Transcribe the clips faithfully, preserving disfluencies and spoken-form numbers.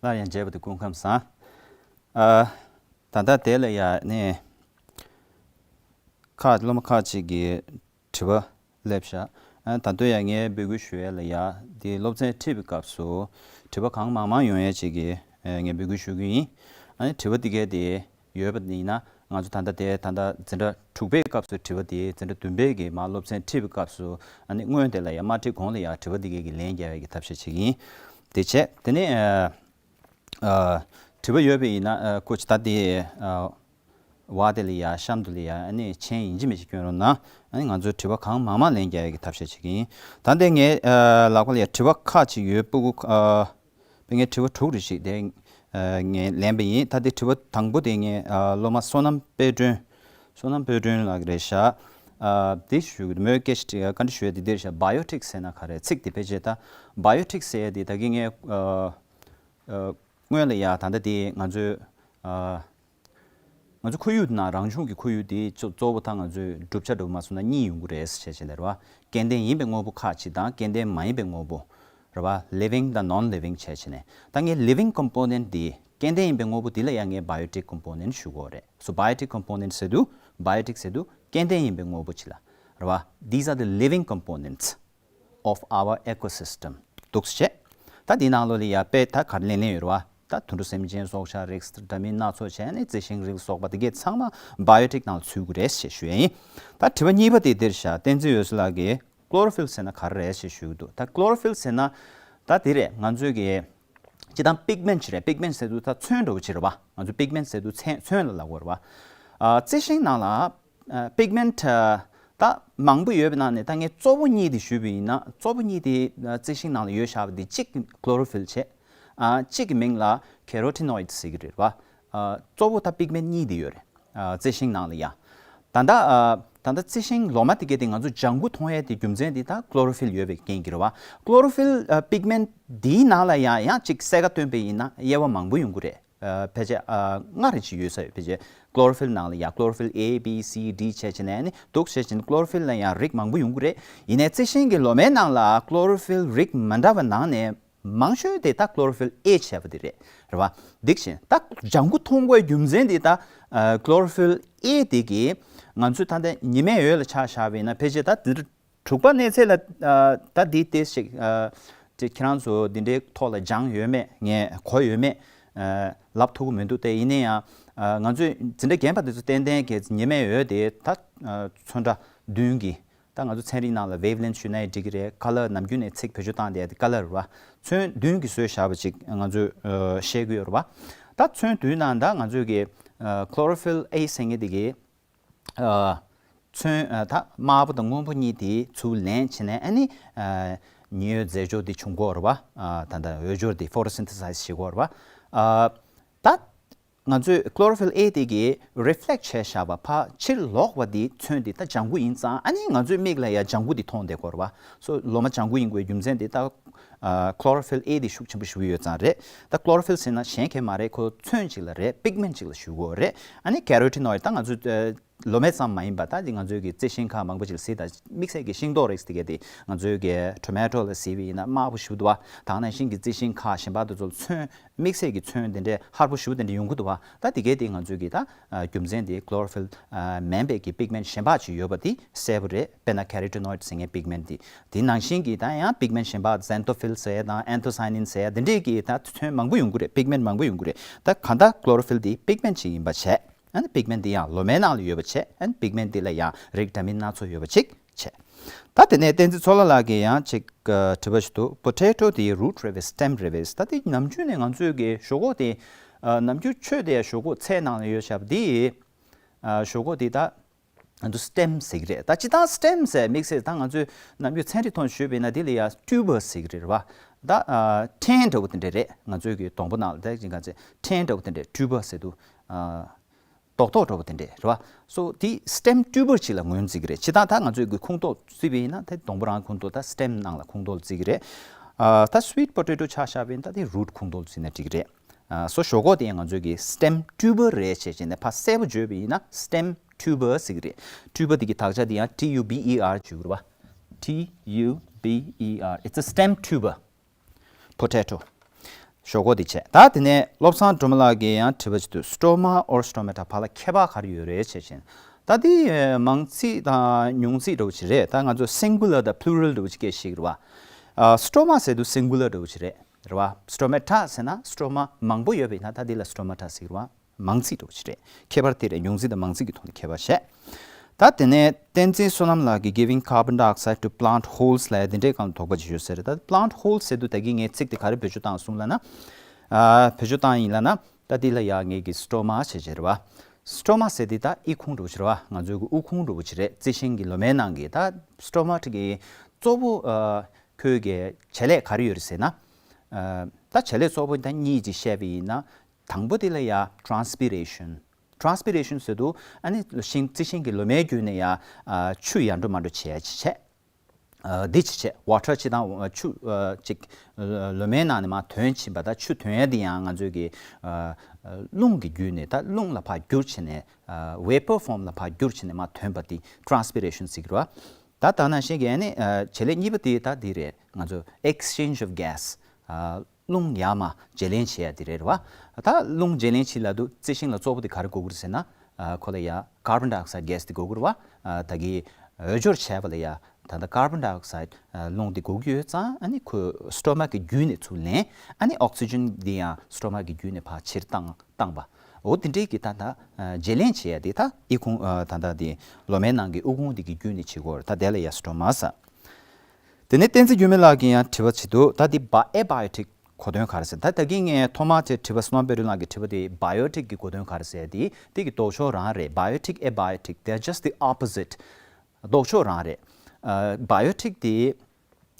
སླར་ཡང་མཇལ་བ་དེ་སྐུ་ཁམས་བཟང་། ཨ། ད་ལྟ་དེ་ལ་ཡ་ནས་ཁག་སློབ་མ་ཁག་ཅིག་གིས་དྲི་བ་སླེབས་ཤག་ཨ། ད་དུང་ཡང་ངས་འབོད་སྐུལ་ཞུ་ཡས་ལ་ཡ་འདི་སློབ་ཚན་ཁྲིད་པའི་སྐབས་སུ་དྲི་བ་གང་མང་མང་ཡོང་ཡས་ཅིག་གིས་ཨ། ངས་འབོད་སྐུལ་ཞུ་གི་ཡིན། ཨ་ནི་དྲི་བ་འདི་གས་དེ་ཡོད་པ་ཡིན་ན་ང་ཚོ་ད་ལྟ་དེ་ད་ལྟ་འཛིན་གྲྭ་དྲུག་པའི་སྐབས་སུ་དྲི་བ་དེ་འཛིན་གྲྭ་བདུན་པའི་གི་མར་སློབ་ཚན་ཁྲིད་པའི་སྐབས་སུ་ཨ་ནི་སྔོན་དེ་ལ་ཡ་མ་ཁྲིད་གོང་ལ་ཡ་དྲི་བ་འདི་གས་ཀྱི་ལན་རྒྱག་ཡས་ཀྱི་ཐབས་ཤེས་བྱེད་ཀྱི་ཡིན། དེ་བྱས་དེ་ནས་ཨ། ཨ། དྲི་བ་ཡོད་པ་ཡིན་ན་ཨ། ཁོ་ཅི་ད་དེ་ཨ། བ་དེ་ལ་ཡ་གཤམ་དུ་ལ་ཡ་ཨ་ནི་མཆན་ཡིན་གཅིག་མིན་གཅིག་སྐྱོན་རོགས་གནང་། ཨ་ནི་ང་ཚོའི་དྲི་བ་གང་མང་མང་ལན་རྒྱག་ཡས་ཀྱི་ཐབས་ཤེས་བྱེད་ཀྱི་ཡིན། ད་ལྟ་ངས་ཨ། ལག་པ་ལ་ཡ་དྲི་བ་ཁག་ཅིག་ཡོད་སྤུ་གུ་ཨ། དཔེ་ངས་དྲི་བ་དྲུག་རེ་ཞིག་དེ་ཨ། ངས་ལེན་པ་ཡིན། ད་དེ་དྲི་བ་དང་པོ་དེ་ངས་ཨ། སློབ་མ་བསོད་ནམས་དཔལ་སྒྲོན། བསོད་ནམས་དཔལ་སྒྲོན་ལགས་རེད་ཤག་ཨ། དེ་ཞུ་གི་འདུག་མོས་སྐད་ཆ་དྲི་བཀའ་འདྲི་ཞུ་ཡ་དེ་འདིར་ཤག་བྷའི་ཡོ་ཊིག་ཟེར་ན་ག་རེ། ཚིག་དེ་ཕལ་ཆེར་ད་བྷའི་ཡོ་ཊིག་ཟེར་ཡ་དེ་ད་གིན་ངས་ཨ། ཨ། སྔོན་ལ་ཡ་ད་ལྟ་དེ་ང་ཚོའི་ཨ། ང་ཚོ་ཁོར་ཡུག་ནང་རང་བྱུང་གི་ཁོར་ཡུག་དེ་གཙོ་གཙོ་བོ་ད་ང་ཚོའི་གྲུབ་ཆ་འདྲ་བོ་མ་སོང་ན་གཉིས་ཡོང་གི་རེད་ཟེར་བྱས་བྱས་ནས་རེད་བ། སྐྱེ་ལྡན་ཡིན་པའི་དངོས་པོ་ཁག་ཅིག་དང་སྐྱེ་ལྡན་མ་ཡིན་པའི་དངོས་པོ་རེད་བ། ལི་ཝིང་དང་ནོན་ལི་ཝིང་བྱས་བྱས་ནས། ད་ངས་ལི་ཝིང་ཀོམ་པོ་ནེན་ཊི་དེ་སྐྱེ་ལྡན་ཡིན་པའི་དངོས་པོ་དེ་ལ་ཡང་ངས་བྷའི་ཡོ་ཊིག་ཀོམ་པོ་ནེན་ཊི་ཞུ་གི་ཡོད་རེད། སོ་བྷའི་ཡོ་ཊིག་ཀོམ་པོ་ནེན་ཊི་ཟེར་དུས་བྷའི་ཡོ་ཊིག་ཟེར་དུས་སྐྱེ་ལྡན་ཡིན་པའི་དངོས་པོ་ཅིག་ལ་རེད་བ། These are the living components of our ecosystem. འདུག་སེ་བྱས། ད་འདིའི་ནང་ལོགས་ལ་ཡ་དཔེ་ད་ག་རེ་ལེན་ལེན་ཡོད་རེད་བ། ད་དུད་འགྲོ་སེམས་ཅན་སྲོག་ཆགས་རིགས་འདྲ་མིན་སྣ་ཚོགས་བྱས་ནས་རྩི་ཤིང་རིགས་སོགས་པ་དེ་གས་ཚང་མ་བྷའི་ཡོ་ཊིག་ནང་ཚུད་ཀྱི་རེད་ཞེས་ཞུ་ཡ་ཡིན། ད་དྲི་བ་གཉིས་པ་དེ་འདིར་བཞག་བསྟན་འཛིན་འོད་ཟེར་ལགས་ཀྱིས་ཀློ་རོ་ཕིལ་ཟེར་ན་ག་རེ་རེད་ཞེས་ཞུ་གི་འདུག་ད་ཀློ་རོ་ཕིལ་ཟེར་ན་ད་དེ་རེད། ང་ཚོའི་གི་སྤྱིར་བཏང་པིག་མེན་ཊི་རེད། པིག་མེན་ཊི་ཟེར་དུས་ད་ཚོན་འདྲ་བོ་ཅིག་རེད་བ། ང་ཚོ་པིག་མེན་ཊི་ཟེར་དུས་ཚན་ཚོན་ལ་ལབ་དགོས་རེད་བ། ཨ། རྩི་ཤིང་ནང་ལ་ཨ། པིག་མེན་ཊི་ད་མང་པོ་ཡོད་པའི་ནང་ནས་ད་ངས་གཙོ་བོ་གཉིས་དེ་ཞུས་པ་ཡིན་ན། གཙོ་བོ་གཉིས་དེ་ཨ། རྩི་ཤིང་ནང་ལ་ཡོད་བཞག་པ་དེ་གཅིག་ཀློ་རོ་ཕིལ་བྱས། ཨ། གཅིག་གི་མིང་ལ་ཁེ་རོ་ཊི་ནོ་ཡིཌ་ཟེར་གི་རེད་བ། ཨ། གཙོ་བོ་ད་པིག་མེན་ཊི་གཉིས་དེ་ཡོད་རེད། ཨ། རྩི་ཤིང་ནང་ལ་ཡ། ད་ལྟ་ཨ། ད་ལྟ་རྩི་ཤིང་ལོ་མ་དེ་གས་དེ་ང་ཚོ་ལྗང་གུ་མཐོང་ཡས་དེ་རྒྱུ་མཚན་དེ་ད་ཀློ་རོ་ཕིལ་ཡོད་པའི་རྐྱེན་གྱིས་རེད་བ། ཀློ་རོ་ཕིལ་ཨ། པིག་མེན་ཊི་དེའི་ནང་ལ་ཡ་ཡང་གཅིག་གསལ་ཁ་སྟོན་པ་ཡིན་ན་དབྱེ་བ་མང་པོ་ཡོང་གི་རེད། ཨ། ཕལ་ཆེར་ཨ། ལྔ་རེ་ཅིག་ཡོད་ས་ཡོད། ཕལ་ཆེར་ཀློ་རོ་ཕིལ་ནང་ལ་ཡ་ཀློ་རོ་ཕིལ་ཨེ་བི་སི་ཌི་བྱས་བྱས་ནས་ནི་འདུག་བྱས་བྱས་ནས་ཀློ་རོ་ཕིལ་ལ་ཡང་རིགས་མང་པོ་ཡོང་གི་རེད། ཡིན་ནའི་རྩི་ཤིང་གི་ལོ་མའི་ནང་ལ་ཀློ་རོ་ཕིལ་རིགས་མི་འདྲ་བ་ནང་ནས་མང་ཤོས་དེ་ད་ཀློ་རོ་ཕིལ་ཨེ་བྱས་པ་དེ་རེད། རེད་བ། འདི་བཞིན་ད་ལྗང་གུ་མཐོང་དགོས་རྒྱུ་མཚན་དེ་ད་ཨ། ཀློ་རོ་ཕིལ་ཨེ་དེ་གིས་ང་ཚོས་ད་ལྟ་ཉི་མའི་འོད་ལ་ཆ་བཞག་པ་ཡིན་ན་ཕལ་ཆེར་ད་དེ་དྲུག་པ་གནས་ཚད་ལ་ཨ། ད་འདི་ཏོག་ཙམ་ཞིག་ཨ། དེ་ཁྱེད་རང་ཚོ་འདི་འདྲའི་ཐོག་ལ་སྦྱངས་ཡོད་མེད་ངས་གོ་ཡོད་མེད་ཨ། ལབ་ཐུབ་ཀྱི་མི་འདུག་སྟེ། ཡིན་ན་ཡང་ཨ། ང་ཚོས་འཛིན་གྲྭ་རྒན་པ་དེ་ཚོ་ཏན་ཏན་གྱི་ཉི་མའི་འོད་དེ་ད་ཨ། ཚོན་ཁྲ་བདུན་གྱི། ད་ང་ཚོ་ཚན་རིག་ནང་ལ་ཝེབ་ལེན་ཐི་ཞུས་ན་ཡང་འགྲིག་གི་རེད། ཁ་ལར། ནམ་རྒྱུན་ནས་ཚིག་བེད་སྤྱོད་བཏང་བསྡད་དེ་ཁ་ལར་རེད་བ། ཚོན་བདུན་གྱིས་བཟོས་བཞག་པ་ཅིག་ང་ཚོས་ཨ། བཤད་ཀྱི་ཡོད་རེད་བ། ད་ཚོན་བདུན་ནང་ད་ང་ཚོས་ཀྱི་ཨ། ཀློ་རོ་ཕིལ་ཨེ་ཟེར་མཁན་དེ་གི་ཨ། ཚོན་ཨ། ད་དམར་པོ་དང་སྔོན་པོ་གཉིས་དེ་ཚུར་ལེན་བྱས་ནས་ཨ་ནི་ཨ། ཉི་འོད་རྫས་སྦྱོར་དེ་བྱུང་གི་ཡོད་རེད་བ། ཨ། ད་ད་འོད་སྦྱོར་དེ་ཕོ་ཊོ་སིན་ཐེ་སའིཛ་བྱེད་ཀྱི་ཡོད་རེད་བ། ཨ། ད་ང་ཚོས་ཀློ་རོ་ཕིལ་ཨེ་དེ་གིས་རི་ཕི་ལེག་བྱས་བཞག་པ་ཕར་ཕྱིར་ལོག་པ་དེ་ཚོན་དེ་ད་ལྗང་གུ་ཡིན་ཙང་ཨ་ནི་ང་ཚོའི་མིག་ལ་ཡ་ལྗང་གུ་དེ་མཐོང་བསྡད་ཀྱི་ཡོད་རེད་བ། སོ་ལོ་མ་ལྗང་གུ་ཡིན་དགོས་རྒྱུ་མཚན་དེ་ད་ཨ། ཀློ་རོ་ཕིལ་ཨེ་དེ་ཤུགས་ཆེན་པོ་ཞེ་པོ་ཡོད་ཙང་རེད། ད་ཀློ་རོ་ཕིལ་ཟེར་ན་གཞན་གང་མ་རེད། ཁོ་ཚོན་ཅིག་ལ་རེད། པིག་མེན་ཊི་ཅིག་ལ་ཞུ་གི་ཡོད་རེད། ཨ་ནི་ཁེ་རོ་ཊི་ནོ་ཡིཌ་ད་ང་ཚོ་ཨ། ལོ་མ་ཙམ་མ་ཡིན་པ་ད་ང་ཚོའི་གི་རྩི་ཤིང་ཁག་མང་པོ་ཅིག་ལ་གཟིགས་དང་། དམིགས་བསལ་གྱི་ཤིང་ཏོག་རིགས་དེ་གས་དེ་ང་ཚོའི་གི་ཊོ་མེ་ཊོ་ལ་གཟིགས་པ་ཡིན་ན་དམར་པོ་ཞེ་པོ་འདུག་བ། ད་ག་ནང་བཞིན་གྱི་རྩི་ཤིང་ཁག་གཞན་པ་དེ་ཚོ་ལ་ཚོན། དམིགས་བསལ་གྱི་ཚོན་དེ་འདྲའི་ཧར་པོ་ཞེ་པོ་དེ་འདྲ་ཡོང་གི་འདུག་བ། ད་དེ་གས་དེ་ང་ཚོའི་གི་ད་ཨ། རྒྱུ་མཚན་དེ་ཀློ་རོ་ཕིལ་ཨ། མིན་པའི་གི་པིག་མེན་ཊི་གཞན་པ་ཅིག་ཡོད་པ་དེ་གསལ་པོ་རེད། དཔེར་ན་ཁེ་རོ་ཊི་ནོ་ཡིཌ་ཟེར་མཁན་པིག་མེན་ཊི་དེ། དེ་ནང་བཞིན་གྱི་ད་ཡང་པིག་མེན་ཊི་གཞན་པ་ཛན་ཐོ་ཕིལ་ཟེར་ཡ་དང་ཨན་ཐོ་སི་ཡ་ནིན་ཟེར་ཡ་དེ་འདྲའི་གི་ད་ཚོན་མང་པོ་ཡོང་གི་རེད། པིག་མེན་ཊི་མང་པོ་ཡོང་གི་རེད། ད་གང་ལྟར་ཀློ་རོ་ཕིལ་དེ་པིག་མེན་ཊི་ཅིག་ཡིན་པ་བྱས། ཨ་ནི་པིག་མེན་ཊི་དེ་ཡང་ལོ་མའི་ནང་ལ་ཡོད་པ་བྱས། ཨ་ནི་པིག་མེན་ཊི་དེ་ལ་ཡང་རིགས་འདྲ་མིན་སྣ་ཚོགས་ཡོད་པ་ཅིག་བྱས། ད་དེ་ནས་བསྟན་འཛིན་ཚོགས་ལྷ་ལགས་ཀྱིས་ཡང་ཅིག་ཨ། དྲི་བ་ཞིག་འདུག་པོ་ཊེ་ཊོ་དེ་རུ་ཊི་རེད་པས་སི་ཊེམ་རེད་པས། ད་དེ་ནམ་རྒྱུན་ནས་ང་ཚོའི་གི་ཞོག་ཁོག་དེ་ཨ། ནམ་རྒྱུན་ཆོས་དེ་ཞོག་ཁོག་ཚལ་ནང་ལ་ཡོད་བཞག་པ་དེ་ཨ། ཞོག་ཁོག་དེ་ད་ང་ཚོ་སི་ཊེམ་ཟེར་གི་རེད། ད་སྤྱིར་བཏང་སི་ཊེམ་ཟེར་དམིགས་བསལ་ད་ང་ཚོས་ནམ་རྒྱུན་ཚན་རིག་ཐོག་ནས་ཞུས་པ་ཡིན་ན་དེ་ལ་ཡ་ཊིའུ་བར་ཟེར་གི་རེད་བ། ད་ཨ། ཕྲན་འདྲ་བོ་དེ་འདྲ་རེད། ང་ཚོའི་གི་སྡོང་པོ་ནང་ལ་ད་ཅིག་ག་ཚོད་ཕྲན་འདྲ་བོ་དེ་འདྲ་ཊིའུ་བར་ཟེར་དུས་ཨ། རྡོག་རྡོག་འདྲ་བོ་དེ་འདྲས་རེད་བ། སོ་དེ་སི་ཊེམ་ཊིའུ་བར་ཅིག་ལ་ངོས་འཛིན་གྱི་རེད། སྤྱིར་བཏང་ད་ང་ཚོས་གི་ཁུངས་གཏོགས་བརྩིས་པ་ཡིན་ན་དེ་སྡོང་པོ་རང་ཁུངས་གཏོགས། ད་སི་ཊེམ་ནང་ལ་ཁུངས་གཏོགས་བརྩི་གི་རེད། ཨ། ད་སི་ཝིཊ་པོ་ཊེ་ཊོ་ཆ་བཞག་པ་ཡིན་ན་ད་དེ་རུ་ཊི་ཁུངས་གཏོགས་བརྩིས་ན་འགྲིག་གི་རེད། ཨ། སོ་ཞོག་ཁོག་དེ་ཡང་ང་ཚོས་གི་སི་ཊེམ་ཊིའུ་བར་རེད་ཅེས་བྱས་ནས་ཕར་གསལ་པོ་བརྗོད་པ་ཡིན་ན་སི་ཊེམ་ཊིའུ་བར་ཟེར་གི་རེད། ཊིའུ་བར་དེ་གི་དག་ཆ་དེ་ཡང་ཊི་ཡུ་བི་ཨི་ཨར་བརྗོད་གི་རེད་བ། ཊི་ཡུ་བི་ཨི་ཨར། It's a stem tuber. Potato. ཞོག་ཁོག་དེ་བྱས། ད་དེ་ནས་བློ་བཟང་སྒྲོལ་མ་ལགས་ཀྱིས་ཡང་དྲི་བ་ཅིག་འདུག stoma or stomata བར་ལ་ཁྱད་པར་ག་རེ་ཡོད་རེད་བྱས་ཕྱིན། ད་དེ་མང་ཚིག་དང་ཉུང་ཚིག་འདྲ་བོ་ཅིག་རེད། ད་ང་ཚོ་singular དང་plural འདྲ་བོ་ཅིག་སྐད་བཤད་ཀྱི་རེད་བ། stoma ཟེར་དུས་singular འདྲ་བོ་ཅིག་རེད། རེད་བ། stomata ཟེར་ན་stoma མང་པོ་ཡོད་པ་ཡིན་ན་ད་དེ་ལ་stomata ཟེར་གྱི་རེད་བ། མང་ཚིག་འདྲ་བོ་ཅིག་རེད། ཁྱད་པར་དེ་རེད། ཉུང་ཚིག་དང་མང་ཚིག་གི་ཐོག་ནས་ཁྱད་པར་བཤད། ད་དེ་ནས་བསྟན་འཛིན་བསོད་ནམས་ལགས་ཀྱིས་giving carbon dioxide to plant holes ལབ་ཡ་དེ་འདྲའི་སྒང་ལ་དོགས་པ་ཅིག་ཡོད་ས་རེད། ད་plant holes ཟེར་དུས་ད་གིན་ངས་ཚིག་དེ་ག་རེ་བེད་སྤྱོད་བཏང་སོང་ལབ་ན། ཨ། བེད་སྤྱོད་བཏང་ཡིན་ལབ་ན། ད་འདི་ལ་ཡ་ངས་ཀྱི་stoma བྱས་བྱས་རེད་བ། stoma ཟེར་དེ་ད་ཨི་ཁུང་འདྲ་བོ་ཅིག་རེད་བ། ང་ཚོའི་གི་དབུགས་ཁུང་འདྲ་བོ་ཅིག་རེད། རྩི་ཤིང་གི་ལོ་མའི་ནང་གི་ད་stomata གི་གཙོ་བོ། ཨ། ཁོའི་གི་བྱེད་ལས་ག་རེ་ཡོད་རེད་ཟེར་ན། ཨ། ད་བྱེད་ལས་གཙོ་བོ་ད་གཉིས་ཅིག་བཤད་པ་ཡིན་ན། དང་པོ་དེ་ལ་ཡ་transpiration། transpiration ཟེར་དུས་ཨ་ནི་ཤིང་རྩི་ཤིང་གི་ལོ་མའི་བརྒྱུད་ནས་ཡ། ཨ། ཆུ་ཡར་འགྲོ་མར་འགྲོ་བྱེད་ཡ་ཅིག་བྱས། ཨ། འདི་ཅིག་བྱས། water ཅིག་དང་ཆུ། ཨ། ཅིག་ལོ་མའི་ནང་ནས་མར་ཐོན་ཕྱིན་པ། ད་ཆུ་ཐོན་ཡ་དེ་ཡང་ང་ཚོའི་གི། ཨ། རླུང་གི་བརྒྱུད་ནས། ད་རླུང་ལ་ཕར་བསྒྱུར་བྱས་ནས། ཨ། vapor form ལ་ཕར་བསྒྱུར་བྱས་ནས་མར་ཐོན་པ་དེ་transpiration ཟེར་གྱི་རེད་བ། ད་ད་ནང་བཞིན་གྱི་ཨ་ནི། ཨ། བྱེད་ལས་གཉིས་པ་དེ་ད་འདི་རེད། ང་ཚོ་exchange of gas། ཨ། རླུང་ཡར་མར་བརྗེ་ལེན་བྱེད་ཡ་དེ་རེད་བ། ད་རླུང་བརྗེ་ལེན་བྱེད་ལབ་དུས་རྩི་ཤིང་ལ་གཙོ་བོ་དེ་ག་རེ་དགོས་ཀྱི་རེད་ཟེར་ན། ཨ། ཁོ་ལ་ཡ་carbon dioxide gas དེ་དགོས་ཀྱི་རེད་བ། ཨ། ད་གི་འོས་སྦྱོར་བྱས་པ་ལ་ཡ་ད་ལྟ་carbon dioxide ཨ། རླུང་དེ་དགོས་ཀྱི་ཡོད་ཙང་། ཨ་ནི་ཁོས་stomata གི་བརྒྱུད་ནས་ཚུར་ལེན། ཨ་ནི་oxygen དེ་ཡང་stomata གི་བརྒྱུད་ནས་ཕར་ཕྱིར་བཏང་བཏང་པ། འོ་དེ་འདྲའི་གི་ད་ལྟ། ཨ། བརྗེ་ལེན་བྱེད་ཡ་དེ་ད་ཨི་ཁུང་། ཨ། ད་ལྟ་དེ་ལོ་མའི་ནང་གི་དབུགས་ཁུང་དེ་གི་བརྒྱུད་ནས་བྱེད་དགོས་རེད། ད་དེ་ལ་ཡ་stoma ཟེར། དེ་ནས་བསྟན་འཛིན་འགྱུར་མེད་ལགས་ཀྱིས་ཡང་དྲི་བ་བྱེད་འདུག་ད་འདི་abiotic གོ་དོན་ག་རེ་ཟེར། ད་ད་གིན་ངས་ཐོག་མར་དེ་དྲི་བ་བསོད་ནམས་དཔལ་སྒྲོན་ལགས་ཀྱི་དྲི་བ་དེ་biotic གི་གོ་དོན་ག་རེ་ཟེར། དེ་དེ་གི་ལྡོག་ཕྱོགས་རང་རེད། biotic abiotic, they're just the opposite. ལྡོག་ཕྱོགས་རང་རེད། ཨ། biotic དེ།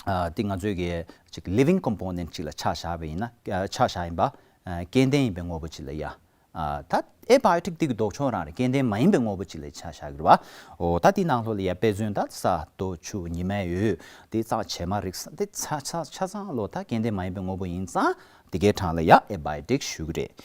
ཨ། དེ་ང་ཚོའི་གི་ཅིག་living component ཅིག་ལ་ཆ་བཞག་པ་ཡིན་ན། ཨ། ཆ་བཞག་ཡིན་པ། ཨ། སྐྱེ་ལྡན་ཡིན་པའི་དངོས་པོ་ཅིག་ལ་ཡ། ཨ། ད་abiotic དེ་གི་ལྡོག་ཕྱོགས་རང་རེད། སྐྱེ་ལྡན་མ་ཡིན་པའི་དངོས་པོ་ཅིག་ལ་ཆ་བཞག་གི་རེད་བ། འོ། ད་དེ་ནང་ལོགས་ལ་ཡ་དཔེ་མཚོན་ད་ས་རྡོ་ཆུ་ཉི་མའི་འོད་དེ་ཚང་། བྱེ་མ་རིགས་དེ་ཆ་ཆ་ཆ་ཚང་ལོ་ད་སྐྱེ་ལྡན་མ་ཡིན་པའི་དངོས་པོ་ཡིན་ཙང་། དེ་གའི་གྲངས་ལ་ཡ་abiotic ཞུ་གི་རེད།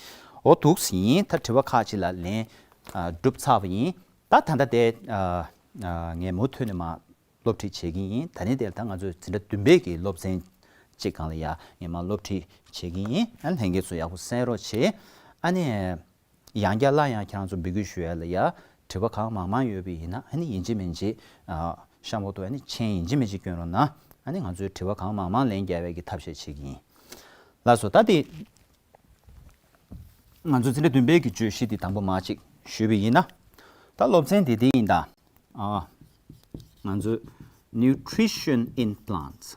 འོ། འདུག་སེ་ཡིན། ད་དྲི་བ་ཁག་ཅིག་ལ་ལན། ཨ། སྒྲུབ་ཚར་བ་ཡིན། ད་ད་ལྟ་དེ། ཨ། ཨ། ངས་མུ་མཐུད་ནས་མར་སློབ་ཁྲིད་བྱེད་ཀྱི་ཡིན། ད་ནི་དེར་ད་ང་ཚོའི་འཛིན་གྲྭ་བདུན་པའི་གི་སློབ་ཚན་གཅིག་སྒང་ལ་ཡ་ངས་མར་སློབ་ཁྲིད་བྱེད་ཀྱི་ཡིན། ཨ་ནི་ལྷན་རྒྱས་ཚོ་ཡག་པོ་གསན་རོགས་བྱེད། ཨ་ནི་ཡང་བསྐྱར་སླར་ཡང་ཁྱེད་རང་ཚོ་འབོད་སྐུལ་ཞུ་ཡ་ལ་ཡ། དྲི་བ་གང་མང་མང་ཡོད་པ་ཡིན་ན། ཨ་ནི་ཡིན་གཅིག་མིན་གཅིག་ཨ། གཤམ་འོག་ཏུ་ཨ་ནི་མཆན་ཡིན་གཅིག་མིན་གཅིག་བསྐྱོན་རོགས་གནང་། ཨ་ནི་ང་ཚོའི་དྲི་བ་གང་མང་མང་ལན་རྒྱག་པའི་གི་ཐབས་ཤེས་བྱེད་ཀྱི་ཡིན། ལགས་སོ། ད་དེ། ང་ཚོ་འཛིན་གྲྭ་བདུན་པའི་གི་བརྗོད་གཞི་འདི་དང་པོ་མར་ཅིག་ཞུས་པ་ཡིན་ན། ད་སློབ་ཚན་འདི་འདི་ཡིན་ད། ཨ། ང་ཚོ་nutrition in plants།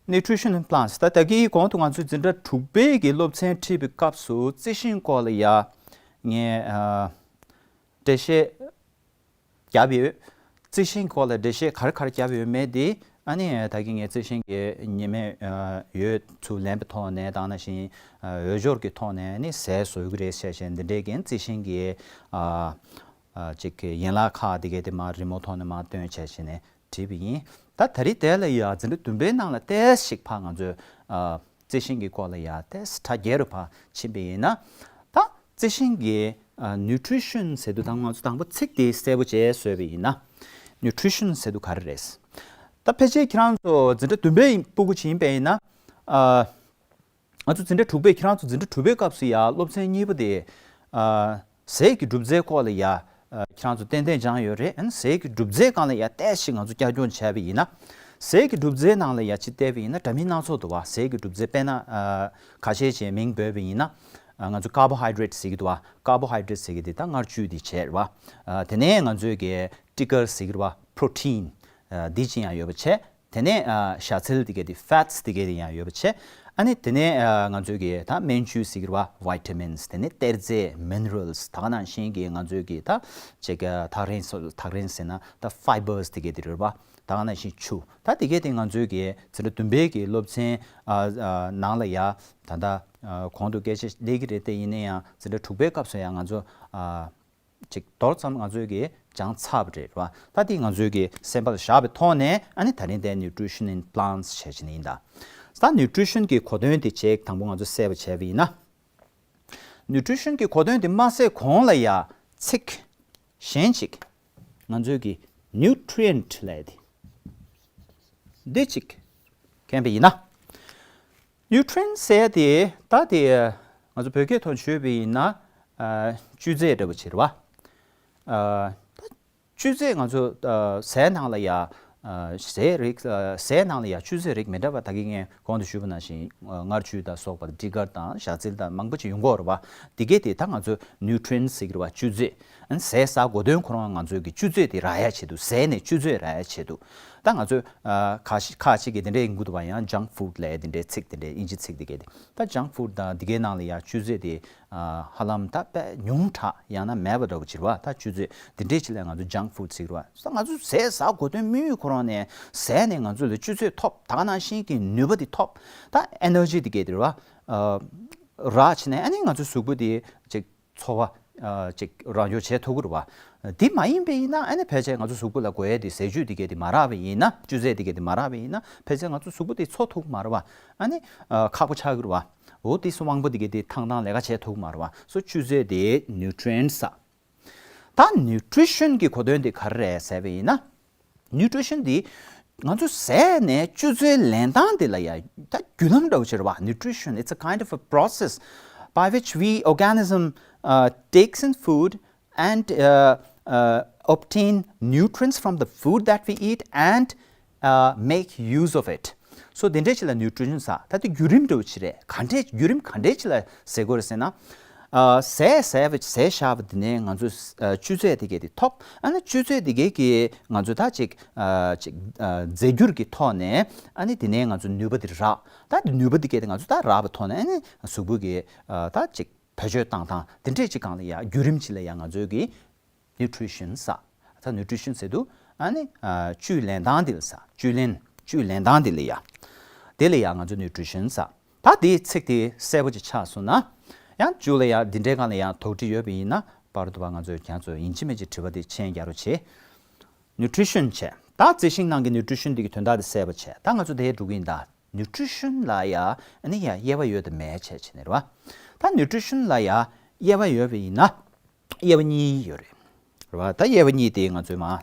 nutrition in plants། ད་ད་གིན་གོང་དུ་ང་ཚོའི་འཛིན་གྲྭ་དྲུག་པའི་གི་སློབ་ཚན་ཁྲིད་པའི་སྐབས་སུ་རྩི་ཤིང་སྐོར་ལ་ཡ་ངས། ཨ། འགྲེལ་བཤད་བརྒྱབ་ཡོད། རྩི་ཤིང་སྐོར་ལ་འགྲེལ་བཤད་ག་རེ་ག་རེ་བརྒྱབ་ཡོད་མེད་དེ། ཨ་ནི་ད་གིན་ངས་རྩི་ཤིང་གི་ཉི་མའི། ཨ། འོད་ཚུར་ལེན་པའི་ཐོག་ནས། དེ་ནང་བཞིན། ཨ། འོས་སྦྱོར་གྱི་ཐོག་ནས་ནི་ཟས་བཟོ་གི་རེད་ཟེར་བཞིན་འདི་འདྲའི་གི་རྩི་ཤིང་གི། ཨ། ཨ། ཅིག་གི་ཡན་ལག་ཁག་དེ་གའི་དེ་མར་རི་མོ་ཐོག་ནས་མར་སྟོན་བྱས་བྱས་ནས་བྲིས་པ་ཡིན། ད་ད་རེས་དེ་ལ་ཡ་འཛིན་གྲྭ་བདུན་པའི་ནང་ལ་ཏོག་ཙམ་ཞིག་ཕར་ང་ཚོས། ཨ། རྩི་ཤིང་གི་སྐོར་ལ་ཡ་ཏོག་ཙམ་གྲ་རྒྱས་རུ་ཕར་ཕྱིན་པ་ཡིན་ན། ད་རྩི་ཤིང་གི། ཨ། nutrition ཟེར་དུས་ད་ང་ཚོ་དང་པོ་ཚིག་དེ་གསལ་པོ་བྱས་བཟོས་པ་ཡིན་ན། nutrition ཟེར་དུས་ག་རེ་རེད། ད་ཕལ་ཆེར་ཁྱེད་རང་ཚོ་འཛིན་གྲྭ་བདུན་པའི་ཕྲུ་གུ་ཅིག་ཡིན་པ་ཡིན་ན། ཨ། ང་ཚོ་འཛིན་གྲྭ་དྲུག་པའི། ཁྱེད་རང་ཚོ་འཛིན་གྲྭ་དྲུག་པའི་སྐབས་སུ་ཡ་སློབ་ཚན་གཉིས་པ་དེ། ཨ། ཟས་ཀྱི་གྲུབ་རྫས་སྐོར་ལ་ཡ། ཨ། ཁྱེད་རང་ཚོ་ཏན་ཏན་སྦྱངས་ཡོད་རེད། ཨ་ནི་ཟས་ཀྱི་གྲུབ་རྫས་སྒང་ལ་ཡ་ཏོག་ཙམ་ང་ཚོ་བསྐྱར་སྦྱོང་བྱས་པ་ཡིན་ན། ཟས་ཀྱི་གྲུབ་རྫས་ནང་ལ་ཡ་ཅིག་བལྟས་པ་ཡིན་ན་འདྲ་མིན་སྣ་ཚོགས་འདུག་བ། ཟས་ཀྱི་གྲུབ་རྫས་དཔེར་ན། ཨ། ཁ་ཤས་ཅིག་མིང་འབོད་པ་ཡིན་ན། ཨ། ང་ཚོ་carbohydrate ཟེར་གྱི་འདུག་བ། carbohydrate ཟེར་གྱི་དེ་ད་མངར་བཅུད་དེ་བྱས་རེད་བ། ཨ། དེ་ནས་ང་ཚོའི་གི་སྤྲི་དཀར་ཟེར་གྱི་རེད་བ། protein ཨ། འདི་ཅིག་ཡང་ཡོད་པ་བྱས། དེ་ནས། ཨ། ཞ་ཚལ་དེ་གའི་དེ་fats དེ་གའི་དེ་ཡང་ཡོད་པ་བྱས། ཨ་ནི་དེ་ནས། ཨ། ང་ཚོའི་གི་ད་སྨན་བཅོས་ཟེར་གྱི་རེད་བ། vitamins། དེ་ནས་གཏེར་རྫས་minerals། ད་ག་ནང་བཞིན་གྱི་ང་ཚོའི་གི་ད་ཅིག་ཨ། ཐག་རིང་སོ། ཐག་རིང་ཟེར་ན་ད་fibers དེ་གའི་དེ་རེད་བ། ད་ག་ནང་བཞིན་ཆུ། ད་དེ་གའི་དེ་ང་ཚོའི་གི་འཛིན་གྲྭ་བདུན་པའི་གི་སློབ་ཚན། ཨ། ཨ། ནང་ལ་ཡ་ད་ལྟ། ཨ། གོང་དུ་སྐད་ཆ་སླེབས་ཀྱི་རེད་དེ། ཡིན་ན་ཡང་འཛིན་གྲྭ་དྲུག་པའི་སྐབས་སུ་ཡང་ང་ཚོ། ཨ། ཅིག་མདོར་ཙམ་ང་ཚོས་ཀྱིས་སྦྱངས་ཚར་བ་རེད་བ། ད་འདི་ང་ཚོས་ཀྱིས་སེམས་པ་ལ་བཞག་པའི་ཐོག་ནས། ཨ་ནི་ད་རིང་དེ་nutrition in plants བྱས་བྱས་ནས་ཡིན་ད། ད་nutrition གི་གོ་དོན་དེ་ཅིག་དང་པོ་ང་ཚོས་གསལ་པོ་བྱས་པ་ཡིན་ན། nutrition གི་གོ་དོན་དེ་མ་གསལ་གོང་ལ་ཡ་ཚིག་གཞན་ཅིག་ང་ཚོས་ཀྱིས་ nutrient ལབ་དེ་འདི་གཅིག་མཁྱེན་པ་ཡིན་ན། nutrient ཟེར་དེ་ད་དེ་ང་ཚོ་བོད་སྐད་ཐོག་བརྗོད་པ་ཡིན་ན། ཨ། བཅུད་རྫས་འདྲ་པོ་ཅིག་རེད་བ། ཨ། ད་བཅུད་རྫས་ང་ཚོ་ཨ་ཟས་ནང་ལ་ཡ། ཨ། ཟས་རིགས། ཨ། ཟས་ནང་ལ་ཡ་བཅུད་རྫས་རིགས་མི་འདྲ་བ་ད་གིན་ངས་གོང་དུ་ཞུས་པ་ནང་བཞིན། ཨ། མངར་ཆུ་དང་སོགས་པ་སྤྲི་དཀར་དང་ཞག་ཚིལ་དང་མང་པོ་ཅིག་ཡོང་གི་ཡོད་རེད་བ། དེ་གས་དེ་ད་ང་ཚོ་nutrients ཟེར་གི་རེད་བ། བཅུད་རྫས། ཨ་ནི་ཟས་ཟ་དགོས་དོན་ཁོ་རང་ང་ཚོའི་གི་བཅུད་རྫས་དེ་རག་ཡ་ཆེད་དུ། ཟས་ནས་བཅུད་རྫས་རག་ཡ་ཆེད་དུ། ད་ང་ཚོས་ཨ་ཁ་ཤས་ཁ་ཅིག་གིས་དེ་འདྲའི་ཡིན་གྱི་འདུག་བ། ཡང་junk food ལབ་དེ་འདྲའི་ཚིག་དེ་འདྲའི་དབྱིན་ཇི་ཚིག་དེ་གས་དེ། ད་junk food དང་དེ་གའི་ནང་ལ་ཡ་བཅུད་རྫས་དེ་ཨ་ཧ་ལམ་ད་དཔེ་ཉུང་དྲགས་ཡང་ན་མེད་པ་འདྲ་པོ་ཅིག་རེད་བ། ད་བཅུད་རྫས་དེ་འདྲའི་ཅིག་ལ་ང་ཚོ་junk food ཟེར་གི་རེད་བ། ད་ང་ཚོ་ཟས་ཟ་དགོས་དོན་དམིགས་ཡུལ་ཁོ་རང་ནས་ཟས་ནས་ང་ཚོ་ལ་བཅུད་རྫས་ཐོབ། ད་ག་ནང་བཞིན་གྱི་ནུས་པ་དེ་ཐོབ། ད་energy དེ་གས་དེ་རེད་བ། ཨ་རག་བྱས་ནས་ཨ་ནི་ང་ཚོའི་གཟུགས་པོ་དེ་ཅིག་འཚོ་བ་ཨ་ཅིག་རང་སྐྱོང་བྱེད་ཐུབ་ཀྱི་རེད་བ། དེ་མ་ཡིན་པ་ཡིན་ན་ཨ་ནི་ཕལ་ཆེར་ང་ཚོ་གཟུགས་པོ་ལ་དགོས་ཡ་དེ་ཟས་བཅུད་དེ་གས་དེ་མ་རག་པ་ཡིན་ན། བཅུད་རྫས་དེ་གས་དེ་མ་རག་པ་ཡིན་ན་ཕལ་ཆེར་ང་ཚོ་གཟུགས་པོ་དེ་འཚོ་ཐུབ་ཀྱི་མ་རེད་བ། ཨ་ནི་ཨ་ཁག་པོ་ཆགས་ཀྱི་རེད་བ། འོ་དེ་སོ་མང་པོ་དེ་གས་དེ་ཐང་ཐང་ལས་ཀ་བྱེད་ཐུབ་ཀྱི་མ་རེད་བ། སོ་བཅུད་རྫས་དེ་nutrients ཟེར། ད་nutrition གི་གོ་དོན་དེ་ག་རེ་རེད་ཟེར་བ་ཡིན་ན། nutrition འདི་ང་ཚོ་ཟས་ནས་བཅུད་རྫས་ལེན་སྟངས་འདི་ལ་ཡ་ད་བརྒྱུད་ལམ་འདྲ་པོ་ཅིག་རེད་བ། Nutrition, it's a kind of a process by which we organism uh, takes in food and uh, uh, obtain nutrients from the food that we eat and uh, make use of it. So དེ་འདྲའི་ཅིག་ལ་nutrition ཟེར། ད་དེ་བརྒྱུད་རིམ་འདྲ་པོ་ཅིག་རེད། ག་འདྲས་བརྒྱུད་རིམ་ག་འདྲའི་ཅིག་ལ་ཟེར་དགོས་རེད་ཟེར་ན། ཨ་ཟས་ཟས་པ་ཟས་བཞག་པ་དེ་ནས་ང་ཚོ་ཨ་བཅུད་རྫས་དེ་གས་དེ་ཐོབ། ཨ་ནི་བཅུད་རྫས་དེ་གས་ཀྱིས་ང་ཚོ་ད་ཅིག་ཨ་ཅིག་ཨ་རྫས་འགྱུར་གྱི་ཐོག་ནས་ཨ་ནི་དེ་ནས་ང་ཚོ་ནུས་པ་དེ་རག། ད་དེ་ནུས་པ་དེ་གས་དེ་ང་ཚོ་ད་རག་པའི་ཐོག་ནས་ཨ་ནི་གཟུགས་པོ་གི་ཨ་ད་ཅིག་བེད་སྤྱོད་བཏང་སྟངས་དེ་འདྲས་ཅིག་སྒང་ལ་ཡ་བརྒྱུད་རིམ་ཅིག་ལ་ཡ་ང་ཚོའི་གི་nutrition ཟེར། ད་nutrition ཟེར་དུས་ཨ་ནི་ཨ་བཅུད་ལེན་སྟངས་དེ་ལ་ཟེར། བཅུད་ལེན་བཅུད་ལེན་སྟངས་དེ་ལ་ཡ། དེ་ལ་ཡ་ང་ཚོ་nutrition ཟེར། ད་དེའི་ཚིག་དེ་གསལ་པོ་ཅིག་ཆགས་སོང་ན། ཡང་མཇུག་ལ་ཡ་འདི་འདྲའི་སྒང་ལ་ཡ་དོགས་འདྲི་ཡོད་པ་ཡིན་ན། བར་དུ་བ་ང་ཚོས་ཀྱང་ཚོ་ཡིན་གཅིག་མིན་གཅིག་དྲི་བ་དེ་མཆན་རྒྱག་རོགས་བྱེད། nutrition བྱས། ད་རྩི་ཤིང་ནང་གི་nutrition འདི་གི་དོན་དག་དེ་གསལ་པོ་བྱས། ད་ང་ཚོ་དེ་འགྲོ་གི་ཡིན་ད། nutrition ལ་ཡ་ཨ་ནི་ཡ་དབྱེ་བ་ཡོད་དམ་མེད་བྱས་བྱས་ནས་རེད་བ། ད་nutrition ལ་ཡ་དབྱེ་བ་ཡོད་པ་ཡིན་ན། དབྱེ་བ་གཉིས་ཡོད་རེད། རེད་བ། ད་དབྱེ་བ་གཉིས་དེ་ང་ཚོས་མ།